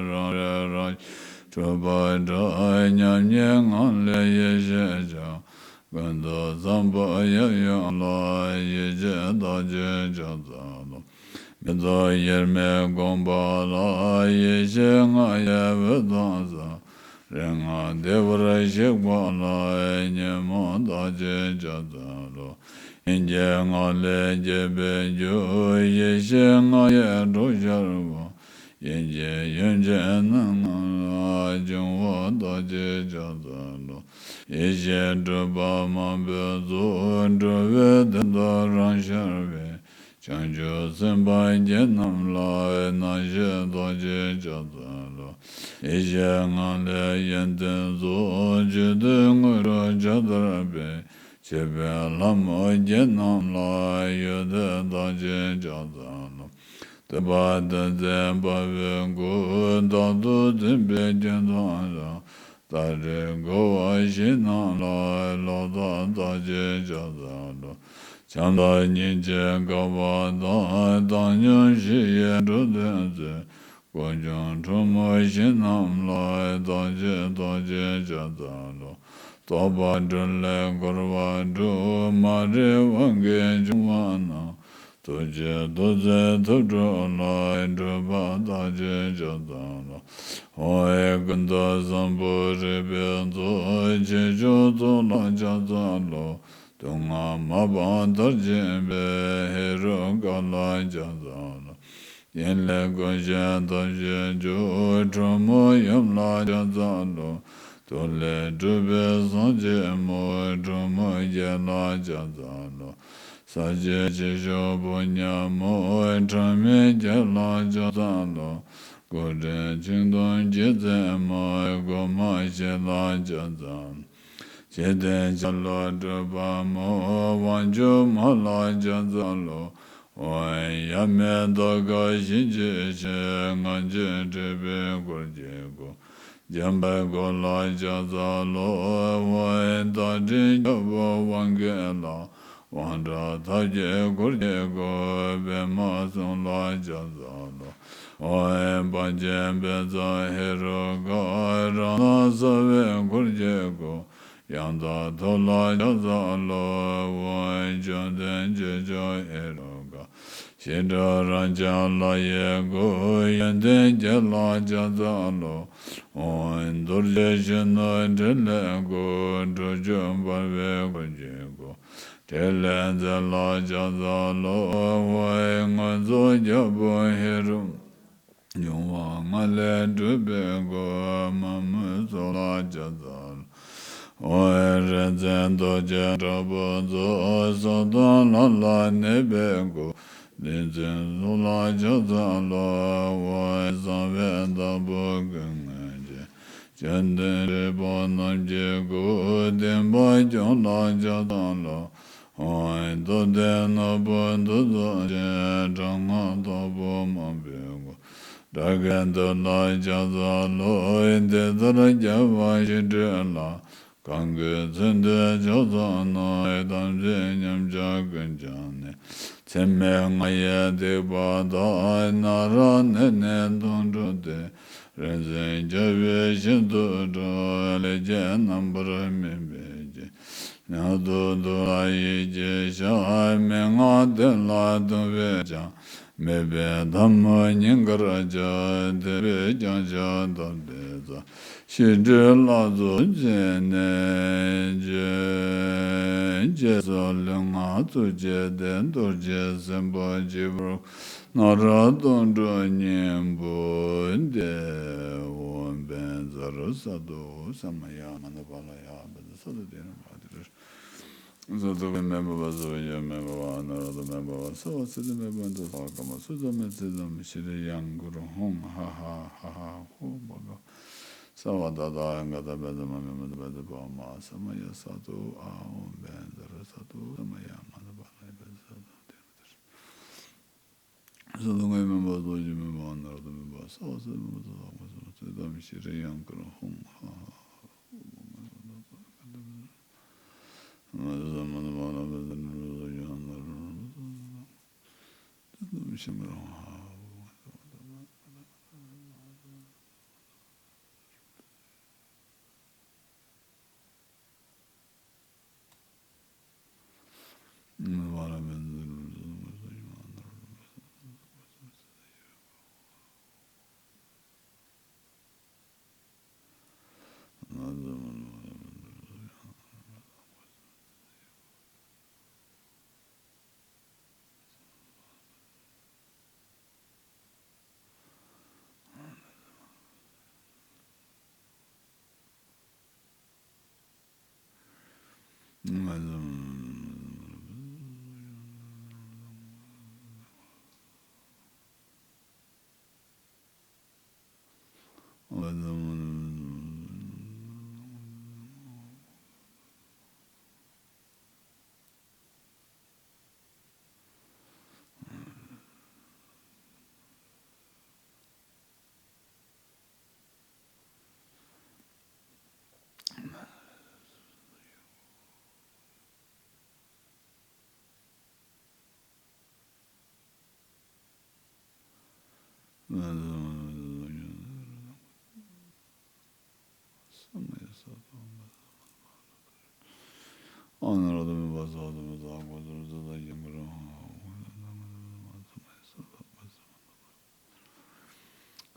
རང་རིག་རང་གྲོལ་བར་གྲགས། མཉམ་ཉིད་ངང་ལས་ཡེ་ཤེས་འཆར། ཀུན་ཏུ་བཟང་པོ་ཡབ་ཡུམ་ལ། ཡེ་ཤེས་རྡོ་རྗེས་ཕྱག་འཚལ་ལོ། མེ་ཏོག་དབྱེར་མེད་བཀོད་པ་ལ། ཡེ་ཤེས་ལྔ་ཡི་འོད་དང་ཟབ། རིགས་ལྔ་བདེ་བར་གཤེགས་པ་ལ། ཉོན་མོངས་རྡོ་རྗེས་ཕྱག་འཚལ་ལོ། སྙིང་རྗེ་ངང་ལས་སྐྱེས་པའི་རྒྱུ། ཡེ་ཤེས་ལྔ་ཡི་གྲོགས་ཤར་བ། ཡེ་ཤེས་ཡུམ་ཆེན་སྣ་ལྔ་ལ། འབྱུང་བ་རྡོ་རྗེས་ཕྱག་འཚལ་ལོ། ཡེ་ཤེས་སྤྲུལ་པ་མང་པོའི་གཟུགས། འགྲོ་བའི་དོན་དུ་རང་ཤར་བའི། བྱང་ཆུབ་སེམས་དཔའ་བརྒྱད་རྣམས་ལ། རྣམ་ཤེས་རྡོ་རྗེས་ཕྱག་འཚལ་ལོ། ཡེ་ཤེས་ངང་ལས་ཡོན་ཏན་གཟུགས། བཅུད་དུས་དངོས་གྲུབ་ཕྱག་བདར་བའི། ཆོས་པའི་ལྷ་མོ་བརྒྱད་རྣམས་ལ། འོད་ཟེར་རྡོ་རྗེས་ཕྱག་འཚལ་ལོ། ཐོད་པ་ལྟ་བུའི་དཔའ་བོའི་སྐུ། རྟག་ཏུ་འཛིན་པའི་སྐྱོན་མཚུངས་དང་། རྟ་དྲེལ་བགོ་བ་བཞི་རྣམས་ལ། ལོག་ལྟ་རྡོ་རྗེས་ཕྱག་འཚལ་ལོ། བྱམས་དང་སྙིང་རྗེ་དགའ་བ་དང་། བཏང་སྙོམས་ཞི་ཡི་འགྲོ་དོན་མཛད། ཀུན་འབྱུང་ཁྲོ་མོ་བཞི་རྣམས་ལ། རྡོ་རྗེ་རྡོ་རྗེས་ཕྱག་འཚལ་ལོ། རྟོག་པ་སྒྲིབ་ལས་འཁོར་བ་སྒྲོལ། མ་རིག་དབང་གིས་བྱུང་བ་རྣམས། ཐུགས་རྗེ་ཐུགས་བརྩེ་ཐུགས་སྤྲུལ་ལ། སྒྲུབ་པ་རྟག་བྱེད་ཕྱག་འཚལ་ལོ། ཨོ་ཡེ་ཀུན་ཏུ་བཟང་པོ་རིག་པའི་གཙོ། ཆོས་སྐྱོང་གཙོ་ལ་ཕྱག་འཚལ་ལོ། སྡུག་བསྔལ་མ་སྤངས་མཐར་ཕྱིན་པའི། ཧེ་རུ་ཀ་ལ་ཕྱག་འཚལ་ལོ། ཡིན་ལས་བསྐུལ་ཞིང་ཐབས་ཤེས་བསྒྱུར། གྲོ་མོ་ཡུམ་ལ་ཕྱག་འཚལ་ལོ། ཐུགས་ལས་སྤྲུལ་པའི་སངས་རྒྱས་མོ། གྲོ་མོ་རྒྱལ་ལ་ཕྱག་འཚལ་ལོ། ས་སྐྱའི་ཆོས་སྐྱོང་ཕོ་ཉ་མོ། ཕྲ་མེན་རྒྱལ་ལ་ཕྱག་འཚལ་ལོ། སྐུ་ཕྲེང་ཆིག་སྟོང་སྐྱེད་ཚལ་མོ། སྒོ་མང་ཞི་ལ་ཕྱག་འཚལ་ལོ། འཇིག་རྟེན་ཆ་ལུགས་སྒྲུབ་པ་མོ། དབང་ཕྱུག་མ་ལ་ཕྱག་འཚལ་ལོ། ཨོ་ཡ་མེད་མདོ་ཁམས་གཞི་བྱེད་ཕྱིར། ང་མཆོག་སྤྲུལ་པའི་སྐུར་གྱུར་ཀུན། འཇམ་དཔལ་སྐུ་ལ་ཕྱག་འཚལ་ལོ། ཨོ་ཡ་བདག་ཁྲི་རྒྱལ་པོ་དབང་གི་ལྷ། དབང་དྲག་ཐབས་མཁས་སྐུར་གྱུར་ཀུན། པདྨ་གསུམ་ལ་ཕྱག་འཚལ་ལོ། ཨོ་ཡ་དཔལ་ཆེན་དཔལ་བཟང་ཧེ་རུ་ཀ། རང་སྣང་གསལ་བའི་སྐུར་གྱུར་ཀུན། ཡང་དག་ཐུགས་ལ་ཕྱག་འཚལ་ལོ། ཨོ་ཡ་བཅོམ་ལྡན་ཆོས་སྐྱོང་ཧེ་རུ་ཀ། ཞི་ཁྲོ་རབ་འབྱམས་ལྷ་ཡི་སྐུ། ཡོན་ཏན་བརྒྱད་ལ་ཕྱག་འཚལ་ལོ། ཨོ་ཡ་རྡོ་རྗེ་གཞོན་ནུ་ཕྲིན་ལས་སྐུ། སྒྲུབ་ཕྱོགས་འབར་བའི་སྐུར་གྱུར་ཀུན། ཕྲིན་ལས་མཛད་ལ་ཕྱག་འཚལ་ལོ། ཨོ་ཡ་མངོན་རྫོགས་རྒྱལ་པོ་ཧེ་རུ། འབྱུང་བ་ལྔ་ལས་གྲུབ་པའི་སྐུ། མ་རྨོས་ཚོགས་ལ་ཕྱག་འཚལ་ལོ། ཨོ་ཡ་རིག་འཛིན་རྡོ་རྗེ་དྲག་པོ་མཛོད། ས་དང་ལྷ་ལ་གནས་པའི་སྐུ། བདུད་རྩིའི་གཟུགས་ལ་ཕྱག་འཚལ་ལོ། ཨོ་ཡ་གསང་བའི་བདག་པོ་སྐུ་མངོན་རྒྱལ། བཅོམ་ལྡན་རིག་པ་རྣམས་ཀྱི་སྐུ། བདེན་པ་སྐྱོང་ལ་ཕྱག་འཚལ་ལོ། ཨོ་ཡ་རྟོགས་ལྡན་ནོར་བུ་འདི་ཚོགས་ཅན། དྲག་སྔགས་དྭགས་པོ་མང་པོའི་སྐུ། དགྲ་བགེགས་འདུལ་ལ་ཕྱག་འཚལ་ལོ། འདི་ལྟར་རྒྱལ་བ་ཞི་ཁྲོའི་ལྷ། གང་གིས་ཚིག་འདི་ཕྱག་འཚལ་ན། དམ་ཚིག་ཉམས་ཆག་ཀུན་བྱང་ནས། ཚད་མེད་ལྔ་ཡི་སྡིག་པ་དག། ནཱ་རོ་ནས་ནི་དོན་གྲུབ་སྟེ། རིག་འཛིན་རྒྱལ་བའི་ཞལ་དུ་གྲོལ། ལས་ཀྱི་རྣམ་པར་སྨིན་པའི་ཕྱིར། ཉག་ཏུ་བཏུལ་ལ་ཡིད་ཀྱིས་བཞག་མན་ངག་འདི་ལ་བཏུལ་བས་ཀྱང་། མེད་པའི་ཐལ་མོ་སྙིང་གར་བཅུག་དེ་བས་ཀྱང་ཕྱག་བཏབ་སྟེ་འཚལ། ཞི་ཁྲོའི་ལྷ་ཚོགས་བཅས་ནས་ཀྱང་། རྗེས་སུ་ལུས་ངག་གཙུག་གི་རྟེན། རྡོ་རྗེ་སྲིན་པོ་སྤྱི་བོར། ནཱ་རོ་དོན་གྲུབ་སྙིང་པོ་བདེ་བར་བརྗོད་པར་མཛད་དོ། ས་མ་ཡ་མ་ན་པ་ལ་ཡ། བཛྲ་ས་ཏྭ་དྷཱིཿ་རཱ་མ་ཧཱ་དྷཱིཿ་རཱ། ས་ཏྭ་ཀ་མེ་བྷ་བ། ས་བྷཱ་ཡ་མེ་བྷ་བ། ཨ་ན་རོ་དྷ་མེ་བྷ་བ། སརྦ་ཚིག་མེ་བྷ་ནུ་ཏ། ས་ཀ་མ་སུ་ཛ་མེ་ཚེ་ཛ་མེ་ཤྲཱི་ཡང་གུ་རུ་ཧཱུྃ་ཧ་ཧ་ཧ་ཧ་ཧོ་བྷ་ག་བ། སརྦ་ད་ཏ་ཧ་ཡང་ག་ཏ་པེ་ཛ་མ་མེ་མ་ཏ་པེ་ཛ་བྷ་མ་ས་མ་ཡ། ས་ཏྭ་ཨ་ཧོ་བཛྲ། ས་ཏྭ་ས་མ་ཡ་མ་ན་པ་ལ་ཡ། བཛྲ་ས་ཏྭ་དྷཱིཿ་རཱ་མ་ཧཱ་དྷཱིཿ་རཱ། ས་ཏྭ་ཀ་མེ་བྷ་བ། ས་བྷཱ་ཡ་མེ་བྷ་བ། ཨ་ན་རོ་དྷ་མེ་བྷ་བ། སརྦ་ཚིག་མེ་བྷ་ནུ་ཏ། ས་ཀ་མ་སུ་ཛ་མེ་ཚེ་ཛ་མེ་ཤྲཱི་ཡང་གུ་རུ་ཧཱུྃ་ཧ་ཧ་ཧ་ཧོ་བྷ་ག་བ། ཨ་ན་རོ་དྷ་མེ་བྷ་བ། ས་བྷཱ་ཡ་མེ་བྷ་བ། ཨ་ཧོ་བཛྲ་ས་ཏྭ་ཡང་གུ་རུ་ཧཱུྃ་ཧ་ཧ་ཧོ་བྷ་ག་བ།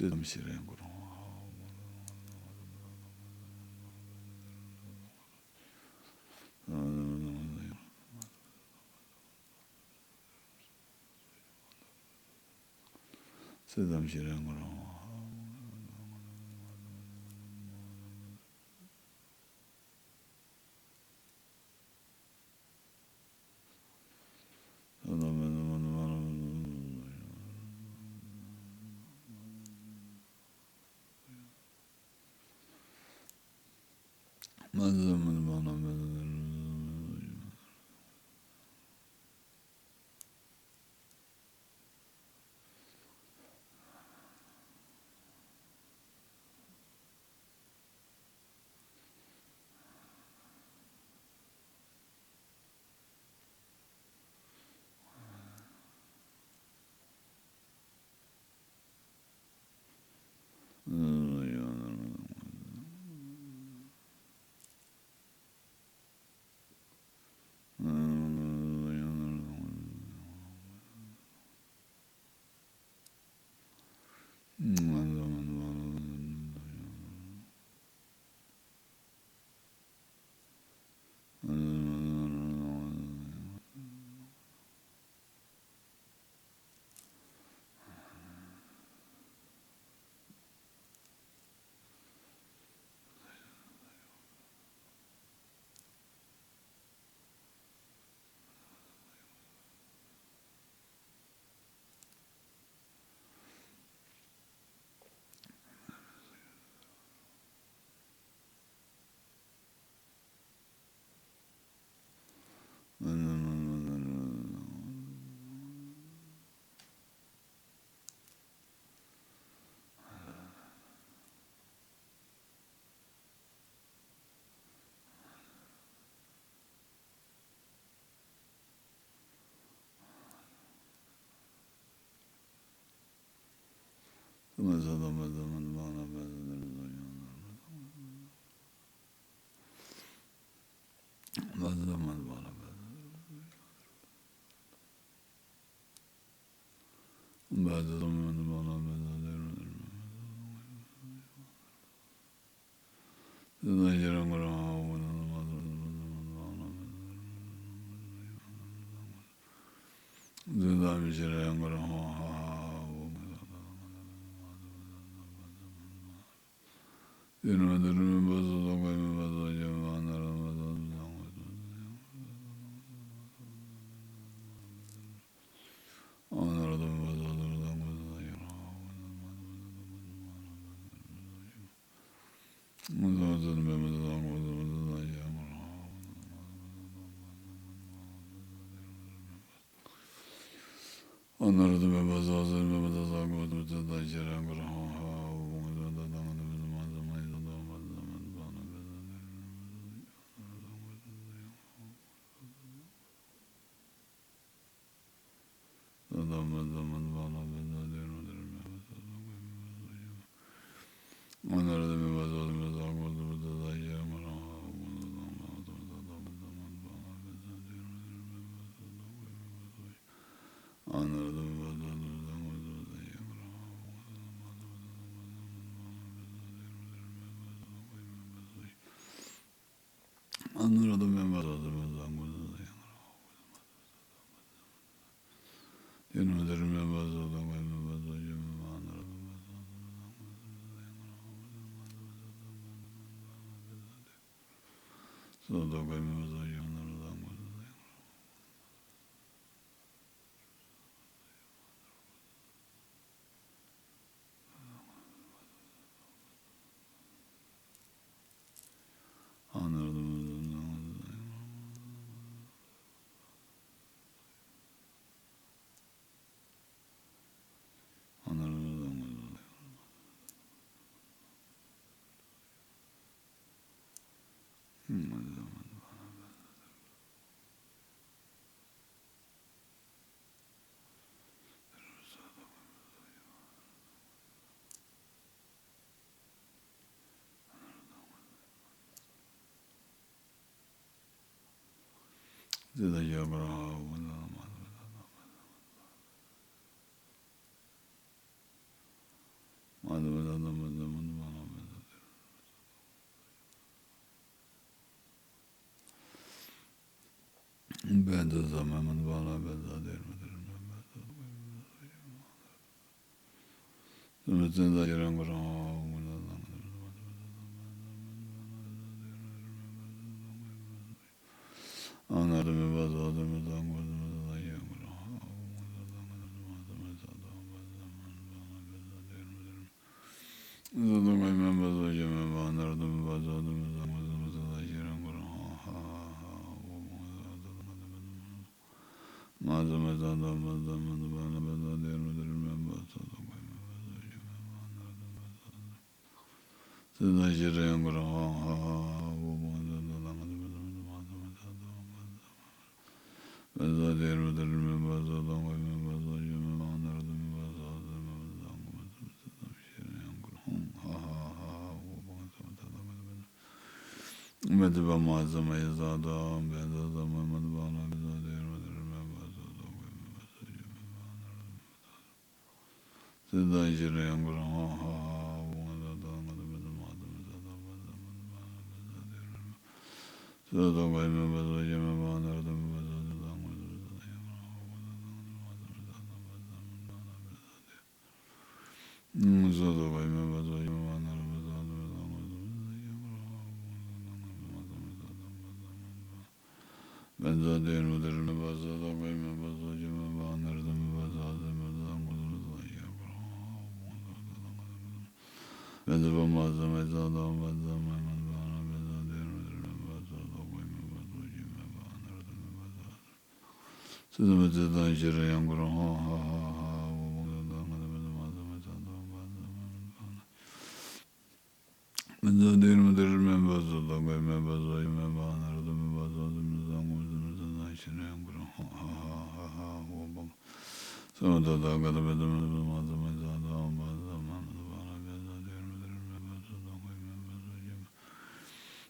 ཙི་ཙམ་ཞིག་རེད་འགོར། ཙི་ཙམ་ཞིག་རེད་འགོར།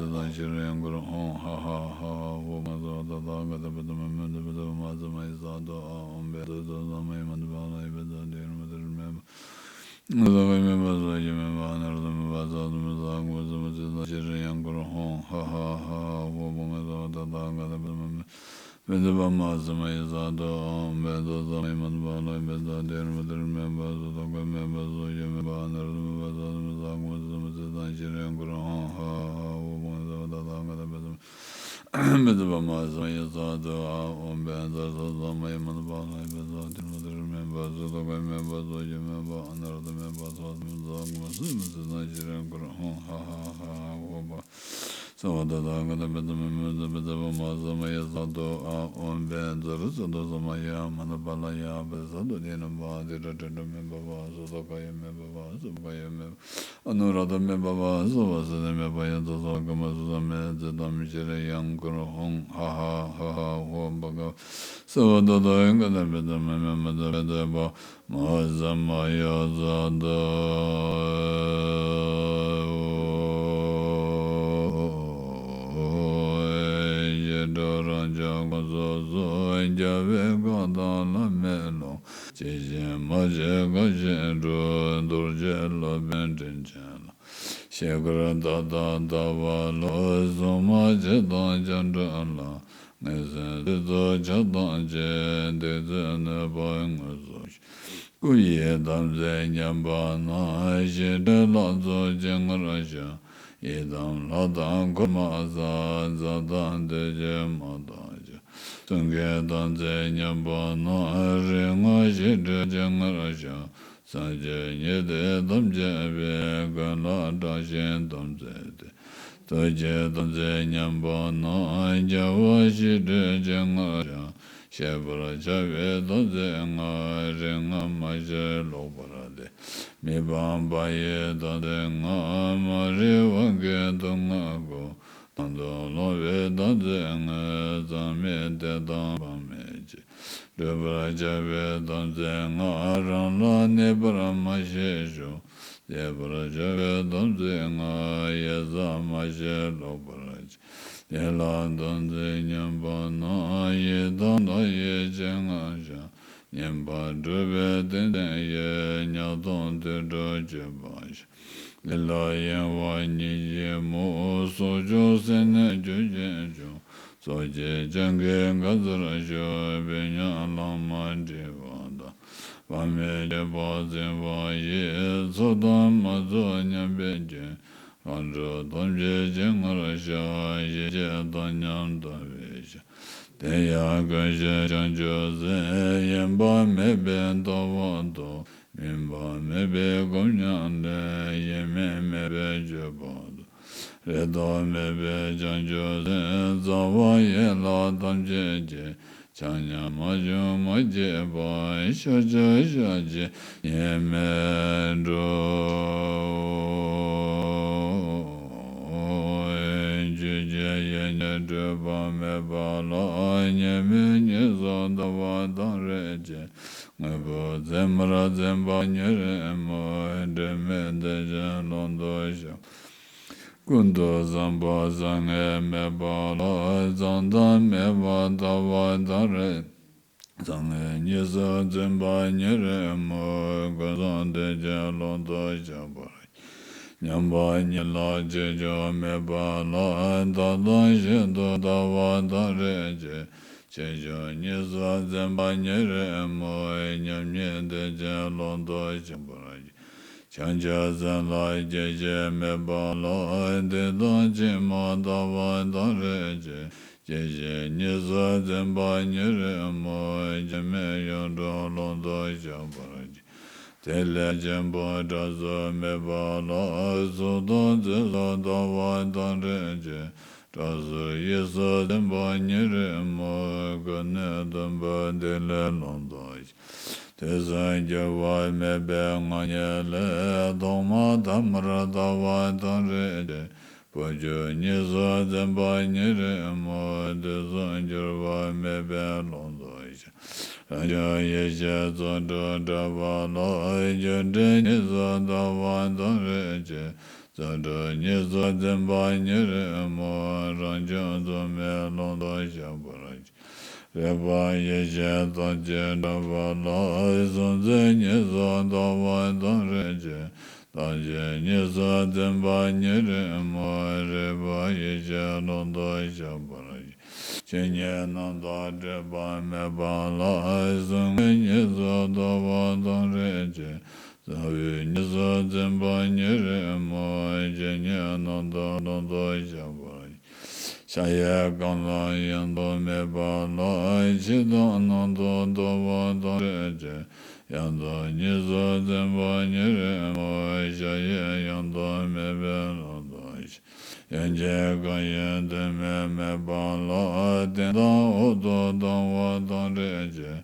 ཚེ་དང་ཤི་རན་ཀུར་ཧོང་ཧ་ཧ་ཧ་ཧ་ཧོ་བང་སོ་ད་ད་ག་ད་པ་ད་མ་མ་ད་པ་ད་མ་ས་མ་ཡི་ས་དོ་ཨ་ཨོམ་བེ་ད་ད་ས་མ་ཡི་མ་ད་པ་ལ་ཡི་བེ་ད་དེ་ར་མ་ད་ར་མེ་བ། ང་ད་ག་མེ་བ་སོ་ཡི་མེ་བ་ན་ར་ད་མེ་བ་ས་ད་མ་ས་གོ་ས་མ་ཚེ་དང་ཤི་རན་ཀུར་ཧོང་ཧ་ཧ་ཧ་ཧ་ཧོ་བང་སོ་ད་ད་ག་ད་པ་ད་མ་མ། མི་འདི་པ་མ་ས་མ་ཡི་ས་དོ་ཨོམ་བེ་ད་ས་མ་ཡི་མ་ད་པ་ལ་ཡི་བེ་ད་དེ་ར་མ་ད་ར་མེ་བ་སོ་ད་ག་མེ་བ་སོ་ཡི་མེ་བ་ན་ར་ད་མེ་བ་ས་ད་མ་ས་གོ་ས་མ་ཚེ་དང་ཤི་རན་ཀུར་ཧོང་ཧ་ཧ་ཧ་ཧོ་བང་སོ་ད་ད་ག་ད་པ་ད་མ། མི་འདི་པ་མ་ས་མ་ཡི་ས་དོ་ཨ་ཨོམ་བེ་ད་ས་ས་མ་ཡི་མ་ད་པ་ལ་ཡི་བེ་ད་དེ་ར་མ་ད་ར་མེ་བ་སོ་ད་ག་མེ་བ་སོ་ཡི་མེ་བ་ན་ར་ད་མེ་བ་སོ་ད་མ་ས་གོ་ས་མ་ཚེ་དང་ཤི་རན་ཀུར་ཧོང་ཧ་ཧ་ཧ་ཧ་ཧོ་བ། ས་བ་ད་ད་ག་ད་པ་ད་མ་མ་ད་པ་ད་པ་མ་ས་མ་ཡི་ས་དོ་ཨ་ཨོམ་བེ་ཛ་ར་ས་དོ་ས་མ་ཡ་མ་ད་པ་ལ་ཡ་བེ་ས་དོ་དེ་ན་པ་དེ་ར་དེ་ར་མེ་བ་བ་སོ་ད་ག་ཡི་མེ་བ་བ་སོ་ག་ཡི་མེ་བ། ཨ་ནུ་ར་ད་མེ་བ་བ་སོ་བ་ས་ནི་མེ་བ་ཡ་ད་སོ་ག་མ་སོ་ས་མེ་ཛ་དམ་ཤི་ར་ཡང་ཀུར་ཧོང་ཧ་ཧ་ཧ་ཧ་ཧོ་བ་ག་ས་བ་ད་ད་ཡང་ག་ད་པ་ད་མ་མ་མ་ད་པ་ད་པ། མ་ས་མ་ཡ་ས་ད་ཨོ་ཡེ་ད་རང་ཅག་གོ་སོ་སོ་རྒྱལ་བའི་བཀའ་དང་བླ་མའི་ལུང་། ཇི་བཞིན་སྨྲ་བྱེད་བཀའ་བཞིན་སྒྲུབ། རྡོ་རྗེ་སློབ་དཔོན་དྲིན་ཅན་ལ། ཞིང་ཁར་ད་ལྟ་ལྟ་བ་ལ། སྲུང་མ་བྱེད་དང་བྱ་བྲལ་ལ། ངན་སེམས་སྲིད་མཚོ་ཆགས་སྡང་བཅས། སྡིག་སྤྱོད་གནོད་པ་དངོས་སུ་ཞི། སྐུ་ཡི་དམ་ཚིག་ཉམས་པ་ན། ཞི་ཁྲོའི་ལྷ་ཚོགས་ཇི་སྙེད་བཤགས། ཡི་དམ་ལྷ་དང་འཁོར་དམག་ས། ཛ་དང་འདོད་ཆེན་དམག་དང་བཅས། གསུང་གི་དམ་ཚིག་ཉམས་པ་ན། རིག་སྔགས་ཞི་ཁྲོ་ཇི་སྙེད་བཤགས། སངས་རྒྱས་ཉི་ཟླས་དམ་བཅས་པའི། མགོན་ལ་བསྒྲགས་ཤིང་དམ་ཚིག་སྟེ། ཐུགས་ཀྱི་དམ་ཚིག་ཉམས་པ་ན། རྒྱལ་བ་ཞི་ཁྲོ་ཇི་སྙེད་བཤགས། བཤད་པར་བྱ་བའི་དམ་ཚིག་ལྔ། རིག་སྔགས་མ་ཤེས་ལོག་པར་ལྟོས། མི་སྤང་པ་ཡི་དམ་ཚིག་ལྔ། མ་རིག་དབང་གིས་དུག་ལྔ་བཀོལ། དང་དུ་བླང་བའི་དམ་ཚིག་ལྔ། ཟག་མེད་བདེ་དང་འབྲལ་མེད་ཀྱི། བསྒྲུབ་པར་བྱ་བའི་དམ་ཚིག་ལྔ། རང་ལ་གནས་པར་མ་ཤེས་ཕྱོགས། ཞེས་པར་བྱ་བའི་དམ་ཚིག་ལྔ། ཡེ་ས་མ་ཞེས་ལོག་པར་བྱ། དེ་ལ་དམ་ཚིག་ཉམས་པ་ན། ཡི་དམ་དང་ཡིད་ཆེས་ལྔ་བྱ། ཉན་པར་སྒྲུབ་པའི་ཏིང་འཛིན་ཡིས། ཉག་གདུང་དུད་འགྲོ་གཅོད་པར་བྱ། ལས་ལ་གཡེང་བ་གཉིས་ཀྱིས་མུག་སྲོག་གཅོད་སེར་སྣའི་རྒྱུ་རྐྱེན་བྱུང་། སྲོག་གཅོད་སྤྱང་ཀིའི་དགའ་ཚོར་ཤོར། བུད་མྱོང་ལྷག་མ་འདྲིས་པ་དང་། བག་མེད་སྤྱོད་པ་འཛིན་པ་ཡིས། ཚོགས་དང་མ་ཚོགས་མཉམ་པའི་རྐྱེན། ལྷག་འཕྲོ་ཐམས་ཅད་ཇེ་སྔར་བཞག །ཞི་བྱེད་དམ་ཉམས་དག་པའི་ཕྱིར། དེ་ཡང་ཀུན་ཤེས་བྱང་ཆུབ་སེམས། ཡེངས་པ་མེད་པའི་ལྟ་བ་དང་། སྨིན་པ་མེད་པའི་སྒོམ་ཉམས་ལས། ཡེངས་མེད་མེད་པའི་སྤྱོད་པ་དང་། རེ་དོགས་མེད་པའི་བྱང་ཆུབ་སེམས། རྩ་བ་ཡན་ལག་ཐམས་ཅད་ཀྱི། ཆགས་ཉམས་མ་བྱུང་མ་སྐྱེས་པ། ཤར་ཕྱོགས་ཤར་གྱི་ཉི་མའི་འགྲོས། ཆོས་ཀྱི་དབྱིངས་ཉིད་སྤྲོས་པ་མེད་པ་ལ། ཉི་མའི་གཉིས་སུ་ལྟ་བ་དང་རེག་བྱའི། དངོས་པོ་མཚན་མར་འཛིན་པ་ཉིད་རེད་མོད། དྲི་མེད་གདེང་ཅན་ཀློང་དུ་ཤར། ཀུན་ཏུ་བཟང་པོ་བཟང་ངན་མེད་པ་ལ། བཟང་དང་མེད་པར་ལྟ་བ་དང་རེག། བཟང་ངན་གཉིས་སུ་འཛིན་པ་ཉིད་རེད་མོད། ཀུན་བཟང་གདེང་ཅན་ཀློང་དུ་ཤར་བར། མཉམ་པ་ཉིད་ལ་ཆེ་ཆུང་མེད་པ་ལ། བདག་དང་གཞན་དུ་ལྟ་བ་དང་རེག་བྱའི། ཆེ་ཆུང་གཉིས་སུ་འཛིན་པ་ཉིད་རེད་མོད། མཉམ་ཉིད་གདེང་ཅན་ཀློང་དུ་ཤར་བར། བྱང་ཆུབ་སེམས་ལ་སྐྱེ་ཤི་མེད་པ་ལ། འདི་དང་ཕྱི་མ་ལྟ་བ་དང་རེག་བྱའི། སྐྱེ་ཤི་གཉིས་སུ་འཛིན་པ་ཉིད་རེད་མོད། སྐྱེ་མེད་ཡུལ་འགྲོ་ཀློང་དུ་ཤར་བར་བགྱི། དེ་ལས་ཆེན་པོ་སྐྲག་སོགས་མེད་པ་ལ། གཟུགས་དང་མཛེས་སོགས་ལྟ་བ་དང་རེག་བྱའི། སྐྲག་སོགས་ཡིད་སུ་འཛིན་པ་ཉིད་རེད་མོད། ཀུན་ནས་སྟོན་པ་འདི་ལས་ཀློང་དུ་ཤར། དུས་གསུམ་འགྱུར་བ་མེད་པའི་ངང་ཉིད་ལས། ཐོག་མ་ཐ་མར་ལྟ་བ་དང་རེག་བྱའི། བུ་ཆུང་གཉིས་སུ་འཛིན་པ་ཉིད་རེད་མོད། དུས་གསུམ་འགྱུར་བ་མེད་པའི་ཀློང་དུ་ཤར། རང་བྱུང་ཡེ་ཤེས་ཚོགས་དྲུག་འདྲེས་པ་ལ། རྒྱུ་འབྲས་གཉིས་སུ་ལྟ་བ་དང་རེག་བྱའི། ཚོགས་དྲུག་གཉིས་སུ་འཛིན་པ་ཉིད་རེད་མོད། རང་བྱུང་གཟུགས་མེད་ཀློང་དུ་ཤར་བར་བགྱི། རེག་པ་ཡེ་ཤེས་ཐམས་ཅད་འདྲེས་པ་ལ། གཟུགས་མཛེས་གཉིས་སུ་ལྟ་བ་དང་རེག་བྱའི། རྟག་ཆད་གཉིས་སུ་འཛིན་པ་ཉིད་རེད་མོད། རེག་པ་ཡེ་ཤེས་ཀློང་དུ་ཤར་བར་བགྱི། ཆོས་ཉིད་རྣམ་དག་སྤྲོས་པ་མེད་པ་ལ། གཟུགས་མེད་གཉིས་སུ་ལྟ་བ་དང་རེག་བྱའི། གཟུགས་མེད་གཉིས་སུ་འཛིན་པ་ཉིད་རེད་མོད། ཆོས་ཉིད་རྣམ་དག་ཀློང་དུ་ཤར་བར་བགྱི། ཆགས་ཡུལ་གང་ལ་ཡང་དུ་མེད་པ་ལ། ཕྱི་དང་ནང་དུ་ལྟ་བ་དང་རེག་བྱའི། ཡང་དག་གཉིས་སུ་འཛིན་པ་ཉིད་རེད་མོད། ཆགས་ཡུལ་ཡང་དུ་མེད་པའི་ཀློང་དུ་ཤར། ཡང་ཅིན་གང་ཡིན་དོན་མེད་མེད་པ་ལ། སྟེང་དང་འོག་ཏུ་ལྟ་བ་དང་རེག་བྱའི།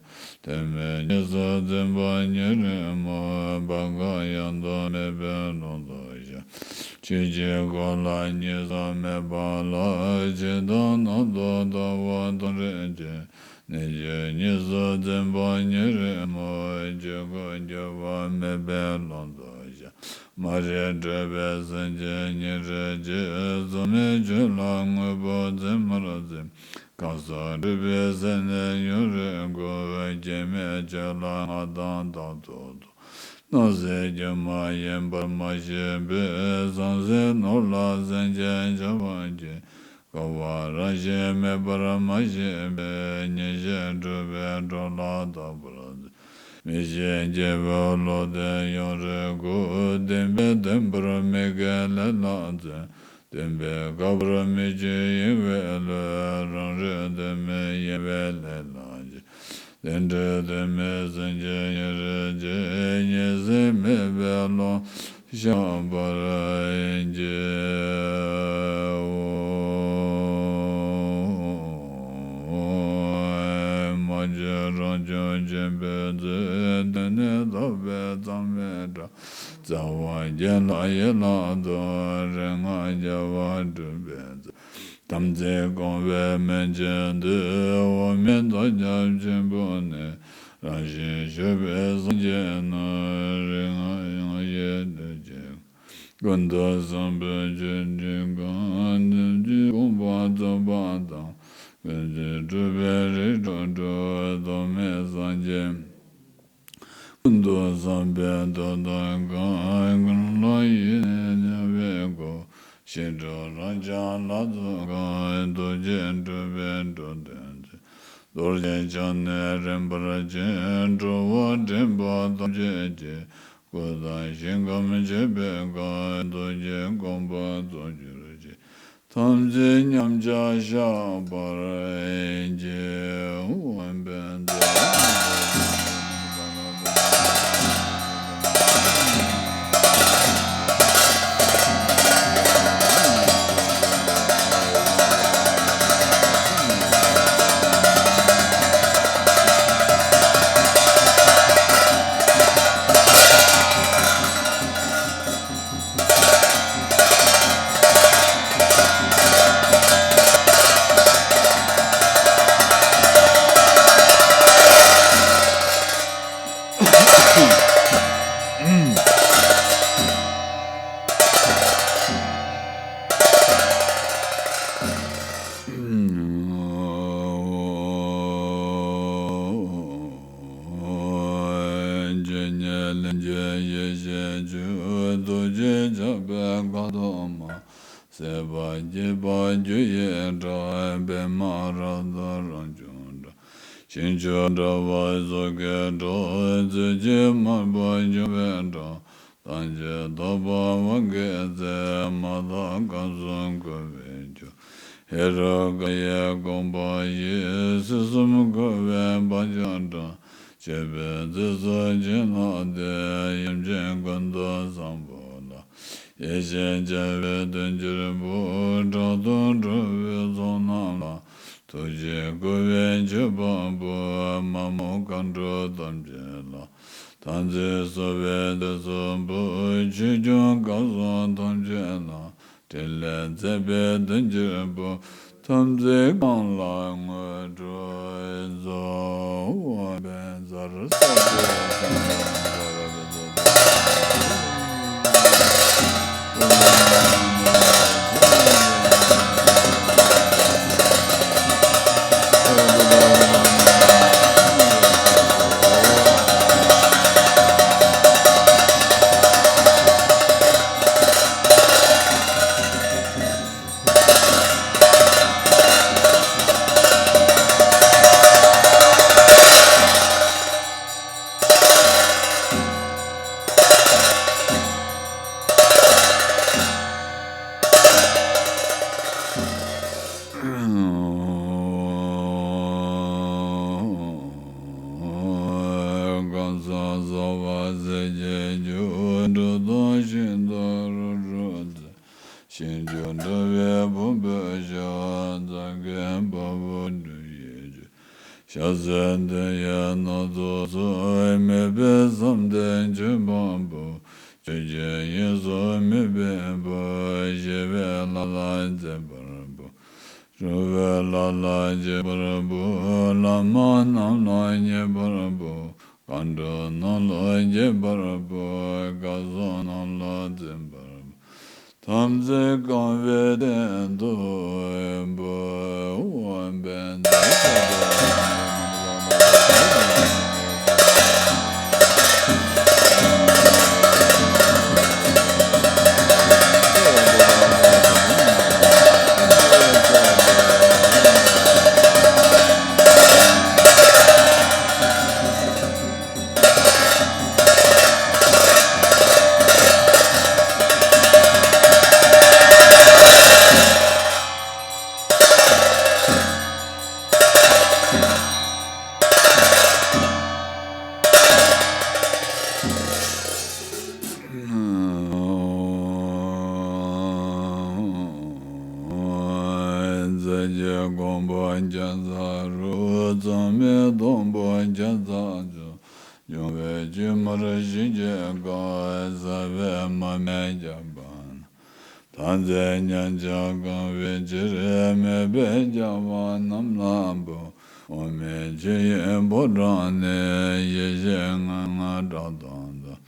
དོན་མེད་གཉིས་སུ་འཛིན་པ་ཉིད་རེད་མོད། བར་འགའ་ཡང་དུ་མེད་པའི་ཀློང་དུ་ཤར། ཆོས་ཀྱི་འཁོར་ལོ་གཉིས་སུ་མེད་པ་ལ། ཕྱི་དང་ནང་དུ་ལྟ་བ་དང་རེག་བྱའི། གནས་གཅིག་གཉིས་སུ་འཛིན་པ་ཉིད་རེད་མོད། ཆོས་སྐུ་འགྱུར་བ་མེད་པའི་ཀློང་དུ་ཤར། མ་རིག་སྤྲོས་པས་སེམས་ཅན་ཉེར་བསྒྲིབས་ཀྱི། རྩོལ་མེད་ཆོས་ལ་དངོས་པོ་མཚན་མར་འཛིན། སྐབས་སུ་སྒྲིབ་པའི་སེམས་ནི་ཡུན་རིང་དགོས། སྐྱེ་མེད་ཆོས་ལ་སྔར་དང་ལྡན་ཏོག་ཏོ། སྣང་སྲིད་སྒྱུ་མ་ཡིན་པར་མ་ཤེས་པས། ཟང་ཟིང་ནོར་ལ་སེམས་ཅན་བྱ་བ་གྱིས། དགའ་བ་རང་བཞིན་མེད་པར་མ་ཤེས་པས། ཉེར་ཞི་སྒྲིབ་པའི་སྒྲོ་ལ་བཏགས་པར་འཛིན། མི་ཤེས་སྐྱེ་བོའི་བློ་དེ་ཡུན་རིང་དགོས། བདེན་པས་བདེན་པར་མི་དགེའི་ལས་ལ་འཛིན། བདེན་པས་དགའ་བར་མི་བྱེད་གཡེང་བའི་བློས། རང་རིག་དོན་མེད་གཡེང་བའི་ལས་ལ་འཇིགས། རྟེན་འབྲེལ་དོན་མེད་སེམས་ཅན་ཉེར་བསྒྲིབས་ཀྱི། ཉེར་ཞི་མེད་པའི་ཀློང་ཤར་བར་བགྱིའོ། མ་བཅོས་རང་བྱུང་ཆེན་པོའི་ཚུལ། དེ་ནི་ཐོབ་པས་མཚམས་མེད་གྲགས། རྩ་བ་རྒྱན་ལ་ཡན་ལག་ཏུ། རིག་སྔགས་རྒྱལ་བ་སྒྲུབ་པའི་ཚུལ། དམ་ཚིག་སྐོང་བའི་སྨན་ཆེན་འདི། འོག་མིན་བདག་ཉིད་ཆེན་པོ་ནི། རང་བཞིན་སྤྱོད་པའི་སངས་རྒྱས་རྣམས། རིགས་ལྔ་ཡང་ཡི་དུས་ཀྱི་ཀུན་ཏུ་བཟང་པོའི་ཆོས་འདི་གང་། དེ་ཕྱིར་དགོངས་པ་རྫོགས་པ་དང་། ཀུན་གཞི་གྲུབ་པའི་རིགས་དྲུག་དྲུག །ཐོགས་མེད་སངས་རྒྱས་ཀུན་ཏུ་བཟང་པོའི་མཐུ་དང་འགལ། ཀུན་ལ་ཡིད་ནི་ཉེ་བའི་སྒོ། ཞི་ཁྲོ་རབ་འབྱམས་ལ་སོགས་འགལ། ཐུགས་རྗེས་སྒྲུབ་པའི་འགྲོ་དོན་ཆེ། རྡོ་རྗེ་འཆང་ནི་རིམ་པར་བྱེད། འགྲོ་བ་འདྲེན་པ་ཐམས་ཅད་ཀྱི། སྐུ་དང་ཞིང་ཁམས་མཆོད་པའི་ཁ། ཐུགས་ཀྱི་དགོངས་པ་རྫོགས་གྱུར་ཅིག །ཐམས་ཅད་མཉམ་བཞག་ཤར་བར་བགྱི། ཨོཾ་བཛྲ། ཇི་སྙེད་ལྷན་སྐྱེས་ཡེ་ཤེས་སྤྱོད། ཐུགས་རྗེས་ཆགས་པའི་ཁ་དོག་མ། སྲེད་པ་སྐྱེས་པ་རྒྱུ་ཡི་བྲག །པདྨ་རབ་ཏུ་རང་བྱུང་འདྲ། ཞིང་བཅུ་འདྲ་བ་སོགས་ཀྱི་གྲོགས། རྩོད་གཅོད་མང་པོ་འབྱུང་བའི་བྲག །ཐམས་ཅད་ཐོབ་པ་དབང་གིས་བཙལ། མ་དག་གང་གསུང་འཁོར་བའི་རྒྱུ། ཧེ་རུ་ཀ་ཡི་དགོངས་པ་བཞི། སྲིད་གསུམ་འཁོར་བའི་བག་ཆགས་དགྲ། སྤྱོད་པའི་རྫས་སུ་བྱིན་བརླབས་ཏེ། ཡུམ་ཆེན་ཀུན་ཏུ་བཟང་པོ་ལ། ཡེ་ཤེས་སྐྱེ་བའི་དོན་གྱུར་པོ། དྲག་ཏུ་འགྲོ་བའི་ཚོགས་རྣམས་ལ། ཐུགས་རྗེས་བསྐུལ་བའི་མཆོད་པ་པོ། མ་རྨོས་མཁའ་འགྲོ་ཐམས་ཅད་ལ། དམ་ཚིག་གསོ་བའི་དུས་གསུམ་པོ། ཆོས་སྐྱོང་སྐལ་བཟང་ཐམས་ཅད་ལ། ཕྲིན་ལས་མཛད་པའི་དོན་གྱུར་པོ། དམ་ཚིག་གང་ལ་དངོས་གྲུབ་སྩོལ། པད་ཟར་སོགས་པའི་སེམས་ཅན་ཐམས་ཅད་ལ། གང་ཟག་བསགས་པ་ཟད་ཀྱི་རྒྱུ། འགྲོ་དོན་ཤིན་ཏུ་རིགས་དྲུག་རྩལ། ཞིང་བཅུ་འདྲ་བའི་ཕུང་པོའི་ཤ། རྩ་སྐད་དཔའ་བོ་འབྲུ་བཞི་ཆུ། ཤ་ཟའི་དོན་ཡོད་སྣ་ཚོགས་སུ། དམིགས་པའི་བསམ་གཏན་ཆོས་འཕགས་པོ། ཆོས་ཀྱི་དབྱིངས་སུ་དམིགས་པའི་བུ། ཞི་བའི་ལྷ་ལ་བརྩེ་བར་འབུལ། རུང་བའི་ལྷ་ལ་གཅེས་པར་འབུལ། བླ་མ་རྣམས་ལ་མཉེས་པར་འབུལ། མཁའ་འགྲོ་རྣམས་ལ་དགྱེས་པར་འབུལ། སྐལ་བཟང་རྣམས་ལ་བརྩེ་བར་འབུལ། དམ་ཚིག་བསྐང་བའི་རྟེན་དུ་འབུལ། ཨོཾ་བཛྲ། རྫས་ཀྱི་དགོངས་པ་བརྒྱ་རྩ་དྲུག །རྩ་བའི་སྡོང་པོ་བརྒྱ་རྩ་བཅུ། འབྱུང་བའི་བཅོས་མར་ཞིག་བྱེད་དཀའ། ཟ་བའི་མ་སྨད་རྒྱགས་པ་རྣམས། དམ་ཚིག་ཉམས་ཆག་བསྐང་བའི་ཕྱིར། སྨད་པའི་རྒྱགས་པ་རྣམས་ལ་འབུལ། འོག་མིན་ཆོས་ཀྱི་ཕོ་བྲང་ནས། ཡེ་ཤེས་ལྔ་ལྔ་སྒྲ་དང་ལྡན།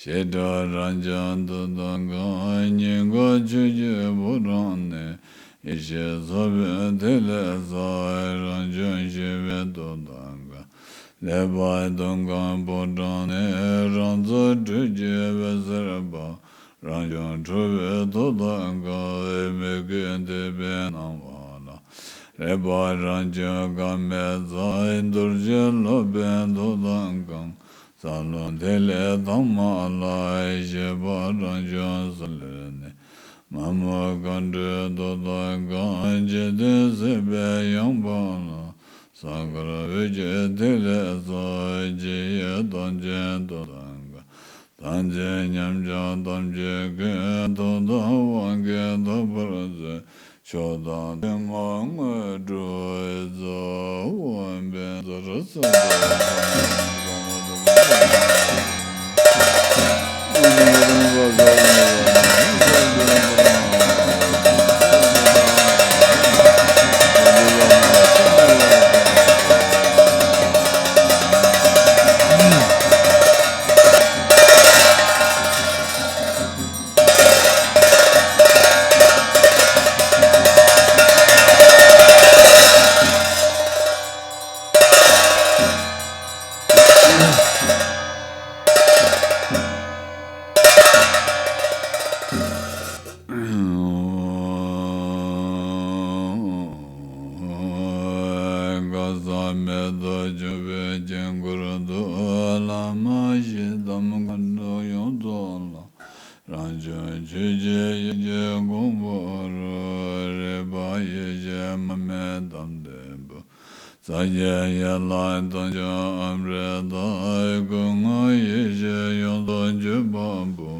བྱེ་བྲག་རབ་འབྱམས་དུས་དང་མགོན། སྙིང་ག་ཆོས་ཀྱི་ཕོ་བྲང་ནས། ཡེ་ཤེས་ཚོགས་པའི་ཐིག་ལེ་སོགས། རང་བྱུང་ཞི་བའི་དུས་དང་མགོན། ལེགས་པར་སྟོན་གང་ཕོ་བྲང་ནས། རང་ཚོགས་སྤྲུལ་གྱུར་འོད་ཟེར་འབར། རང་བྱུང་ཁྲོ་བོའི་ཐོག་ཐག་འགག་མོས་གུས་དད་པའི་སྣང་བ་ལ། རེག་པ་རང་བྱུང་དཀར་མེ་ལྩ། རྡོ་རྗེ་སློབ་དཔོན་ཐོག་ཐག་འགག་ས་ལུ་ཐིག་ལེ་ཐ་མ་ལ། ཤེས་པ་རང་བྱུང་སོ་ལུ་ནས། མ་མོ་མཁའ་འགྲོའི་ཐོག་ཐག་འགག་འཇིག་རྟེན་སྲིད་པའི་ཡངས་པ་ལ། ས་དཀར་འོད་ཀྱི་ཐིག་ལེ་སོགས། ཇི་ཡི་ཐམས་ཅད་ཐོག་ཐག་འགག་ཐམས་ཅད་མཉམ་བཞག་ཐམས་ཅད་ཀུན། ཐོག་མཐའ་དབང་གིས་དག་པར་མཛད། མཆོག་དང་ཐུན་མོང་དངོས་གྲུབ་རྫོགས། འོད་འབར་ཟེར་སོགས། ག་ས་མེད་དུ་གྱུར་པའི་དཀྱིལ་འཁོར་དུ། བླ་མ་ཞིག་དམ་མཁའ་འགྲོ་ཡོངས་རྫོགས་ལ། རང་བྱུང་ཆོས་ཀྱི་ཡེ་ཤེས་ཀུན་འབར་རོ། རིག་པ་ཡེ་ཤེས་མར་མེ་དང་ལྡན་པ། ས་གཞི་ཡན་ལག་དང་བཅས་ཨམ་རི་དང་། སྐུ་ལྔ་ཡེ་ཤེས་ཡོངས་སུ་གྱུར་པ་པོ།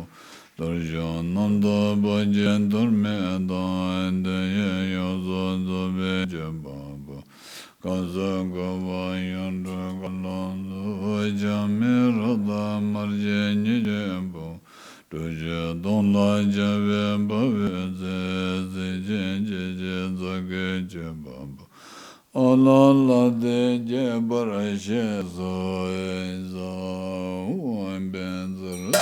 གཏོར་བྱུང་རྣམ་དག་པོ་ཆེ་གཏོར་མའི་མདངས། དོན་ཡོད་ཡོངས་སུ་རྫོགས་པའི་སྤྱོད་པ་པོ། སྐབས་སུ་བཀོད་པ་ཡོངས་གྲུབ་བཀའ་ལུང་ལུ། ཆགས་མེད་རབ་དང་དམར་ཞིང་ཉི་ཤུ་པོ། དྲུག་ཅུ་སྟོང་ལ་ཆགས་པའི་འབར་བའི་ཚེ། གཟི་བྱིན་ཆེ་ཆེ་ཙོག་གེ་སྤྱོད་པ་པོ། ཨ་ལ་ལ་དེ་རྒྱས་པར་གཤེགས་སུ་གསོལ། འོད་འབར་ཟེར།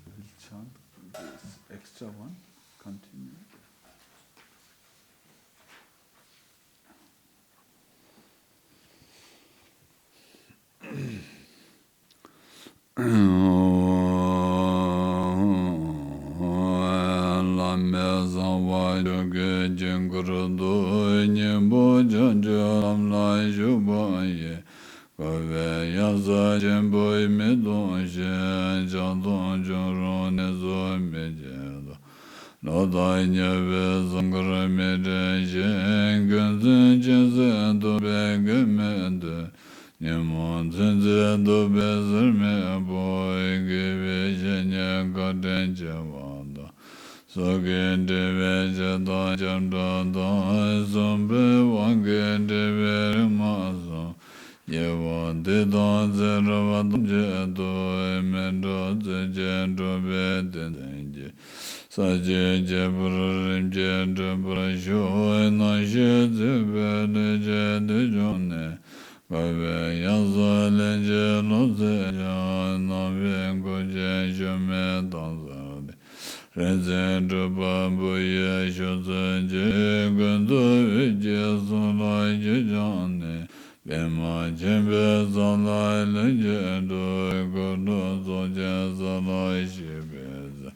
We'll chant this extra one. Continue. བླ་མེད་གསང་བ་ཆོས་ཀྱི་དཀྱིལ་འཁོར་དུ། སྙིང་པོ་བྱང་ཆུབ་ལམ་ལ་ཞུགས་པ་ཡི། བསྐལ་པའི་གཡང་ས་ཆེན་པོས་མི་གཏོང་ཞིང་། ཆགས་སྡང་སྐྱོ་རོང་གནས་སུ་མི་སྐྱེ་ལ། ལོག་ལྟ་ཉེས་པའི་གཟུགས་སྐུར་མི་འདྲེན་ཞིང་། ཀུན་མཚོན་ཅན་གཟི་བཏུལ་བའི་མགོན་མེད་དོན། ཉོན་མོངས་ཚོན་རྩིས་གཏུབ་པའི་ཟུར་མེད་པོ། དགེ་བའི་བཤེས་གཉེན་བཀའ་དྲིན་ཆེ་བ་དང་། སྲོག་གི་འབྲེལ་བའི་བྱེ་བྲག་ཁྱབ་བརྡལ་དང་། གསུངས་པའི་དབང་གིས་འབྲེལ་བའི་རིག་མ་གསུམ། སྐྱེ་བ་འདི་དང་ཚེ་རབས་ཐམས་ཅད་དུ། མི་འགྲོ་ཚུལ་གྱིས་འགྲོ་བའི་བསྟན་འཛིན་གྱི། ས་བཅུའི་ཁྱད་པར་རིམ་གྱིས་འགྲུབ་པར་ཤོག །རྣམ་ཤེས་རྩིག་པའི་ལུས་ཀྱི་མཐུ་ཆུང་ནས། བསྐལ་པའི་གཡང་ས་ལན་གཅིག་ལོངས་སྤྱོད་ཀྱང་། སྣང་བའི་གོ་ཆེན་ཤུལ་མེད་དྭངས་གསལ་ལས། རིག་འཛིན་གྲུབ་པ་པོ་ཡི་ཞབས་སུ་མཆི། ཀུན་ཏུ་འོད་ཀྱི་གསུང་ལ་ཞུགས་བྱང་ནས། པདྨ་ཆེན་པོའི་ས་ལ་ལྷུན་གྱིས་གྲུབ། འཁོར་ལོ་ཚོགས་ཆེན་ས་ལ་གཤེགས་པའི་ཚེ།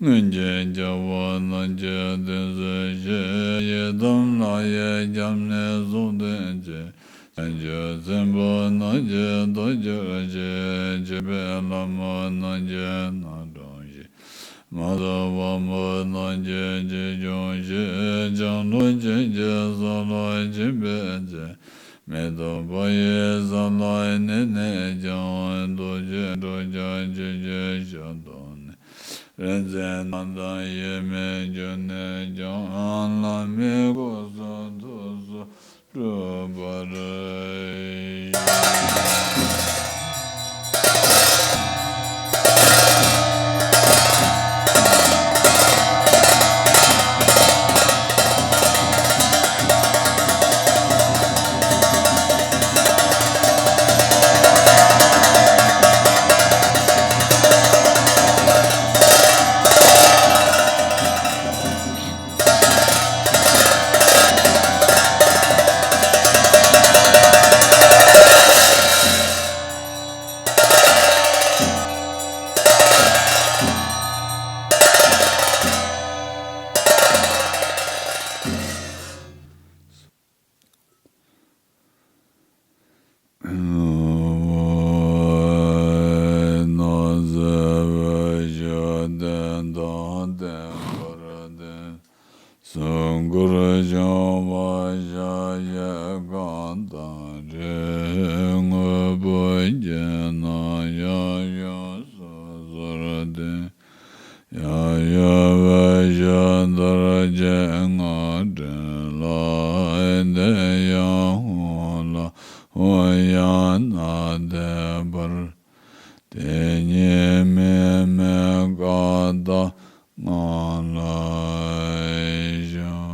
སྔོན་གྱི་རྒྱལ་བ་རྣམས་ཀྱི་དུས་སུ་ཞིག །ཡི་དམ་ལྷ་ཡི་སྐྱབས་གནས་སྲོག་ལྡན་གྱི། བྱང་ཆུབ་སེམས་དཔའ་རྣམས་ཀྱིས་བདག་སྐྱོར་ཅིང་། སྤྱོད་པའི་ལྷ་མོ་རྣམས་ཀྱིས་སྣང་སྒྲོགས་ཤིང་། མ་ཟད་དབང་པོ་ཐམས་ཅད་ཆེ་ཆུང་ཞེས། ཆགས་བྲལ་ཆོས་ཅན་ས་ལ་ཕྱིན་པའི་ཚེ། མི་ལྡོག་པ་ཡི་ས་ལ་གནས་ནས་ཀྱང་། རྡོ་རྗེ་ཁྲོ་རྒྱལ་ཆོས་ཀྱི་ཞལ་མཐོང་ནས། རིག་འཛིན་རྣམས་དང་དབྱེར་མེད་གྱུར་ནས་ཀྱང་། བླ་མའི་སྐུ་གསུང་ཐུགས་སུ་གྲུབ་པར་ཤོག། ནང་གསེས་པའི་ཞབས་བརྟན་དང་བརྟན་པར་བརྟན། གསུང་འཁོར་བྱང་བ་ཞལ་བཞི་གང་དང་འབྲེལ། དངོས་པོ་བརྒྱད་རྣམས་ཡང་ཡོངས་སུ་གསོལ་ཏེ། ཡང་ཡོད་པའི་ཞབས་མཐར་སྤྱན་སྔར་བསྐྲད་ལ། དེ་ཡང་ཧཱུྃ་ལ་ཧོ་ཡང་ན་བཟླས་པར། དེ་ཉིད་དམིགས་མེད་བཀའ་བཏགས་སྔགས་ལ་ཤོག།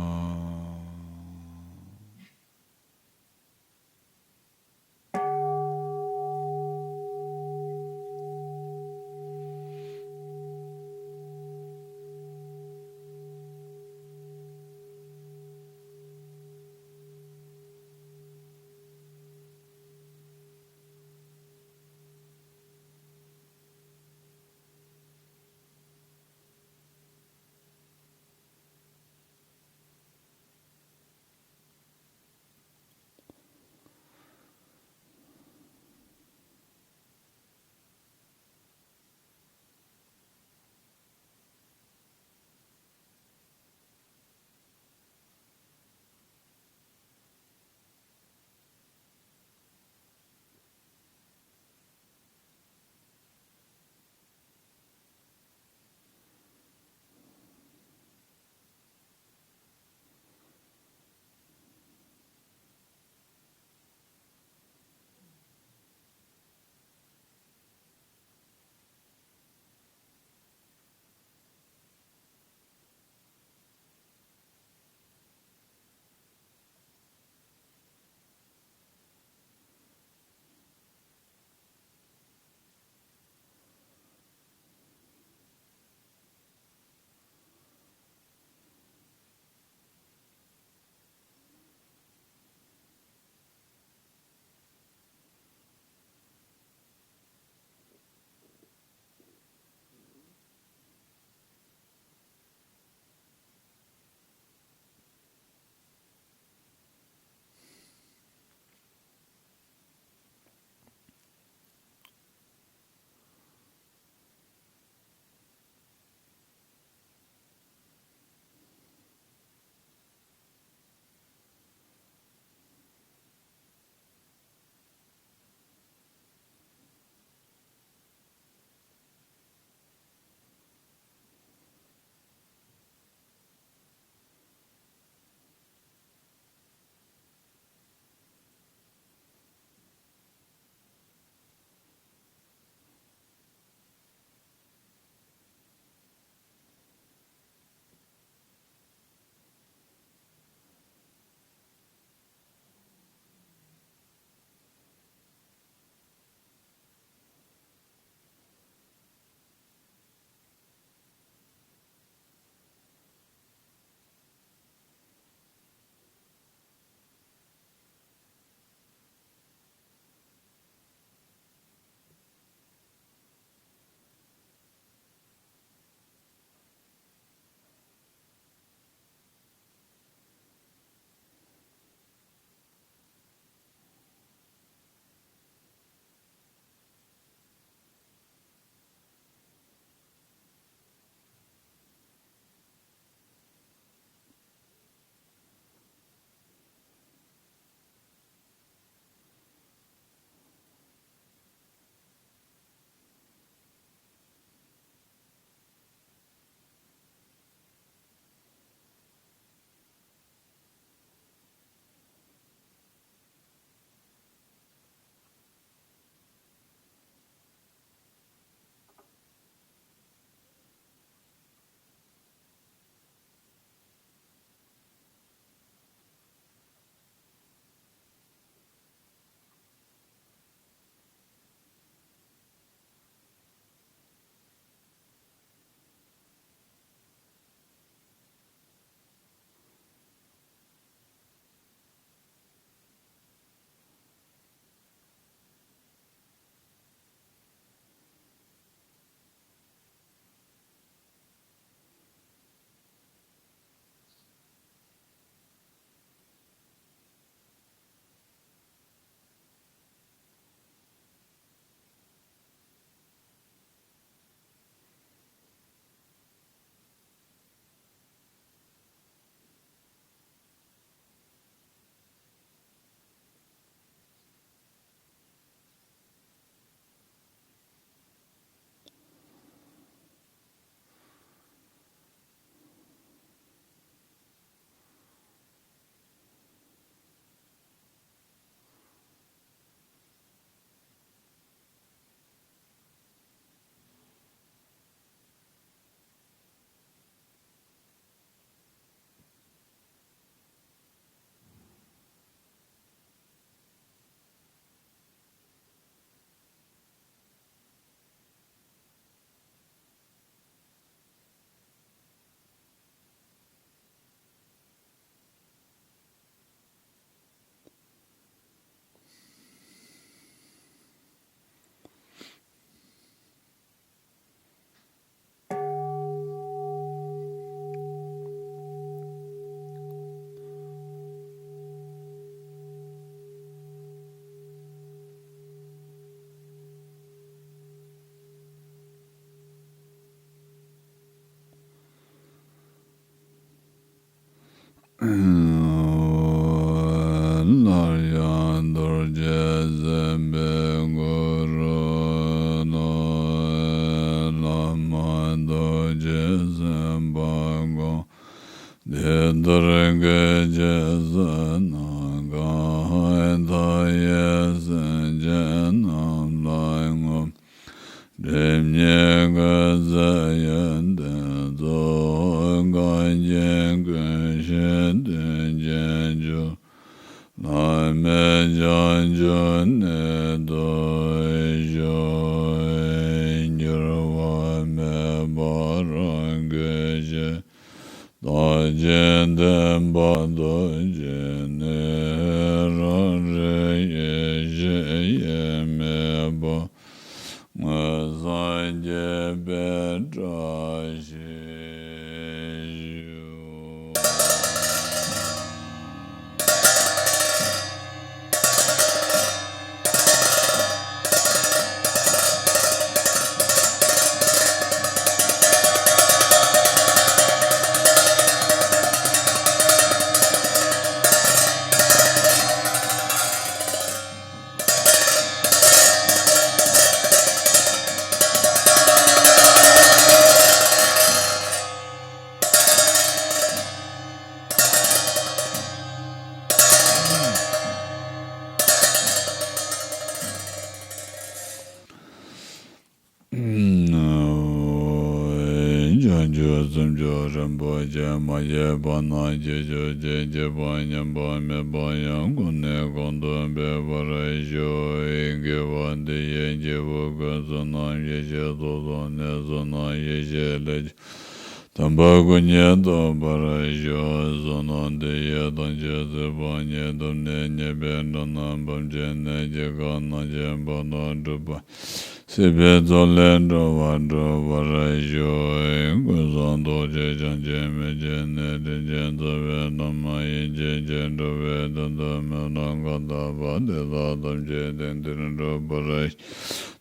སླར་ཡང་རྡོ་རྗེ་སེམས་དཔའི་གུ་རུ་ནམ། བླ་མ་རྡོ་རྗེ་སེམས་དཔའ་དགོངས། འདི་ལྟར་སྐད་ཅེས་བསོད་ནམས་གང་། མཐའ་ཡས་སེམས་ཅན་རྣམས་ལ་བསྔོ། སྒྲིབ་གཉིས་ཀུན་ཟད་ཡོན་ཏན་རྫོགས། གང་གི་ཀུན་ཤེས་དོན་ཆེན་མཆོག། བླ་མེད་བྱང་ཆུབ་གནས་ཐོབ་ཤོག། འགྱུར་བ་མེད་པར་གུས་ཕྱིར། རྟག་གཅིག་བརྟན་པ་རྡོ་རྗེ་ནི། རང་རིག་ཡེ་ཤེས་དབྱེར་མེད་པ། མངོན་སངས་རྒྱས་པའི་བཀྲ་ཤིས་ཤོག། བྱང་ཆུབ་སེམས་མཆོག་རིན་པོ་ཆེ། མ་སྐྱེས་པ་རྣམས་སྐྱེ་གྱུར་ཅིག་སྐྱེས་པ་ཉམས་པ་མེད་པ་ཡང་གོང་ནས་གོང་དུ་འཕེལ་བར་ཤོག། དགེ་བ་འདི་ཡིས་སྐྱེ་བོ་ཀུན་བསོད་ནམས་ཡེ་ཤེས་ཚོགས་སུ་གནས། བསོད་ནམས་ཡེ་ཤེས་ལས་དམ་པ་སྐུ་གཉིས་ཐོབ་པར་ཤོག། བསོད་ནམས་འདི་ཡིས་ཐམས་ཅད་གཟིགས་པ་ཉིད། ཐོབ་ནས་ཉེས་པའི་དགྲ་རྣམས་ཕམ་བྱས་ནས། སྐྱེ་རྒ་ན་འཆིའི་བར་དུ་འཁྲུགས་པ། སྲིད་པའི་མཚོ་ལས་འགྲོ་བ་སྒྲོལ་བར་ཤོག། ཀུན་བཟང་རྡོ་རྗེ་འཆང་ཆེན་མི་བསྐྱོད་ནས། དྲིན་ཅན་རྩ་བའི་བླ་མ་ཡི། སྐྱེ་འཆི་འཁོར་བའི་དོན་དུ་སྨོན་ལམ་གང་བཏབ་པ། དེ་དག་ཐམས་ཅད་དེང་འདིར་འགྲུབ་པར་ཤོག།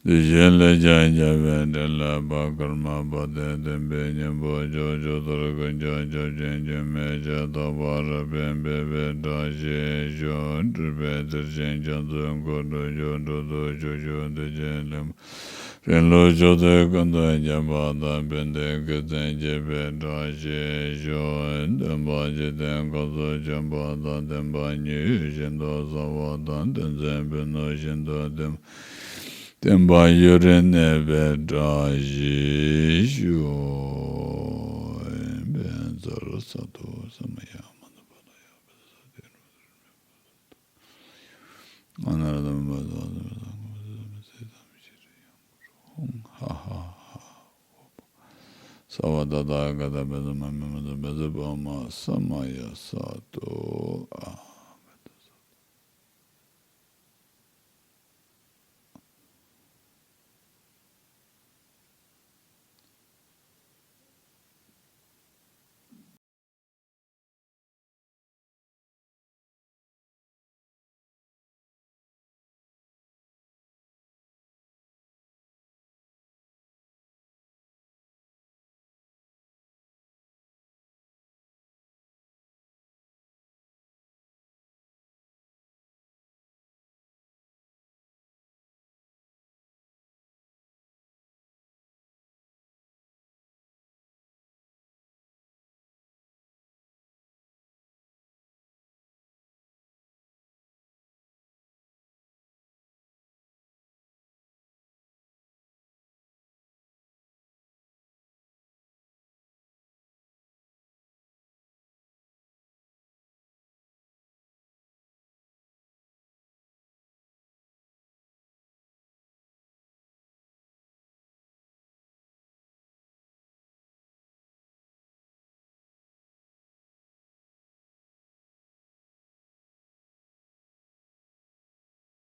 བདེ་གཤེགས་ལས་ཀྱང་རྒྱལ་བའི་སྲས་བསླབ་པ། ཀརྨ་པ་དེས་བསྟན་པའི་སྙིང་པོ་མཆོག། ཕྱོགས་མཐར་ཀུན་ཀྱང་ཁྱབ་ཅིང་སྐྱོན་མེད་ཅིང་། རྟག་པར་ཕན་པའི་བཀྲ་ཤིས་ཤོག། སྤྲུལ་པའི་གཏེར་ཆེན་རྒྱ་མཚོའི་འཁོར་ལོ་མཆོག། འགྲོ་དྲུག་ཕྱོགས་བཅུའི་གཏེར་ཆེན་ལྷུན་པོ། རིང་ལུགས་ཕྱོགས་དུས་ཀུན་ཏུ་ཁྱབ་པ་དང་། ཕན་བདེའི་སྐལ་ཚན་འབྱེད་པའི་བཀྲ་ཤིས་ཤོག། སྟོན་པ་འཇིག་རྟེན་སྐབས་སུ་བྱོན་པ་དང་། བསྟན་པ་ཉི་འོད་བཞིན་དུ་གསལ་བ་དང་། དོན་ཚན་པོད་སྣོད་བཞིན་དུ་ལྡན། བསྟན་པ་ཡུན་རིང་གནས་པའི་བཀྲ་ཤིས་ཤོག། ཕན་ཚར་ས་དུ་ས་མ་ཡ་མ་ན་པ་ལ་ཡ་པ་ས་དེ་རུ། ཨ་ན་ར་དམ་པ་ས་དམ་པ་ས་དམ་པ་ས་དམ་ཤེས་རེ་ཡང་ཧ་ཧ་ཧ། ས་བ་ད་ད་ག་ད་བེ་ད་མ་མེ་མ་ད་བེ་ད་པ་མ་ས་མ་ཡ་ས་དོ་ཨ།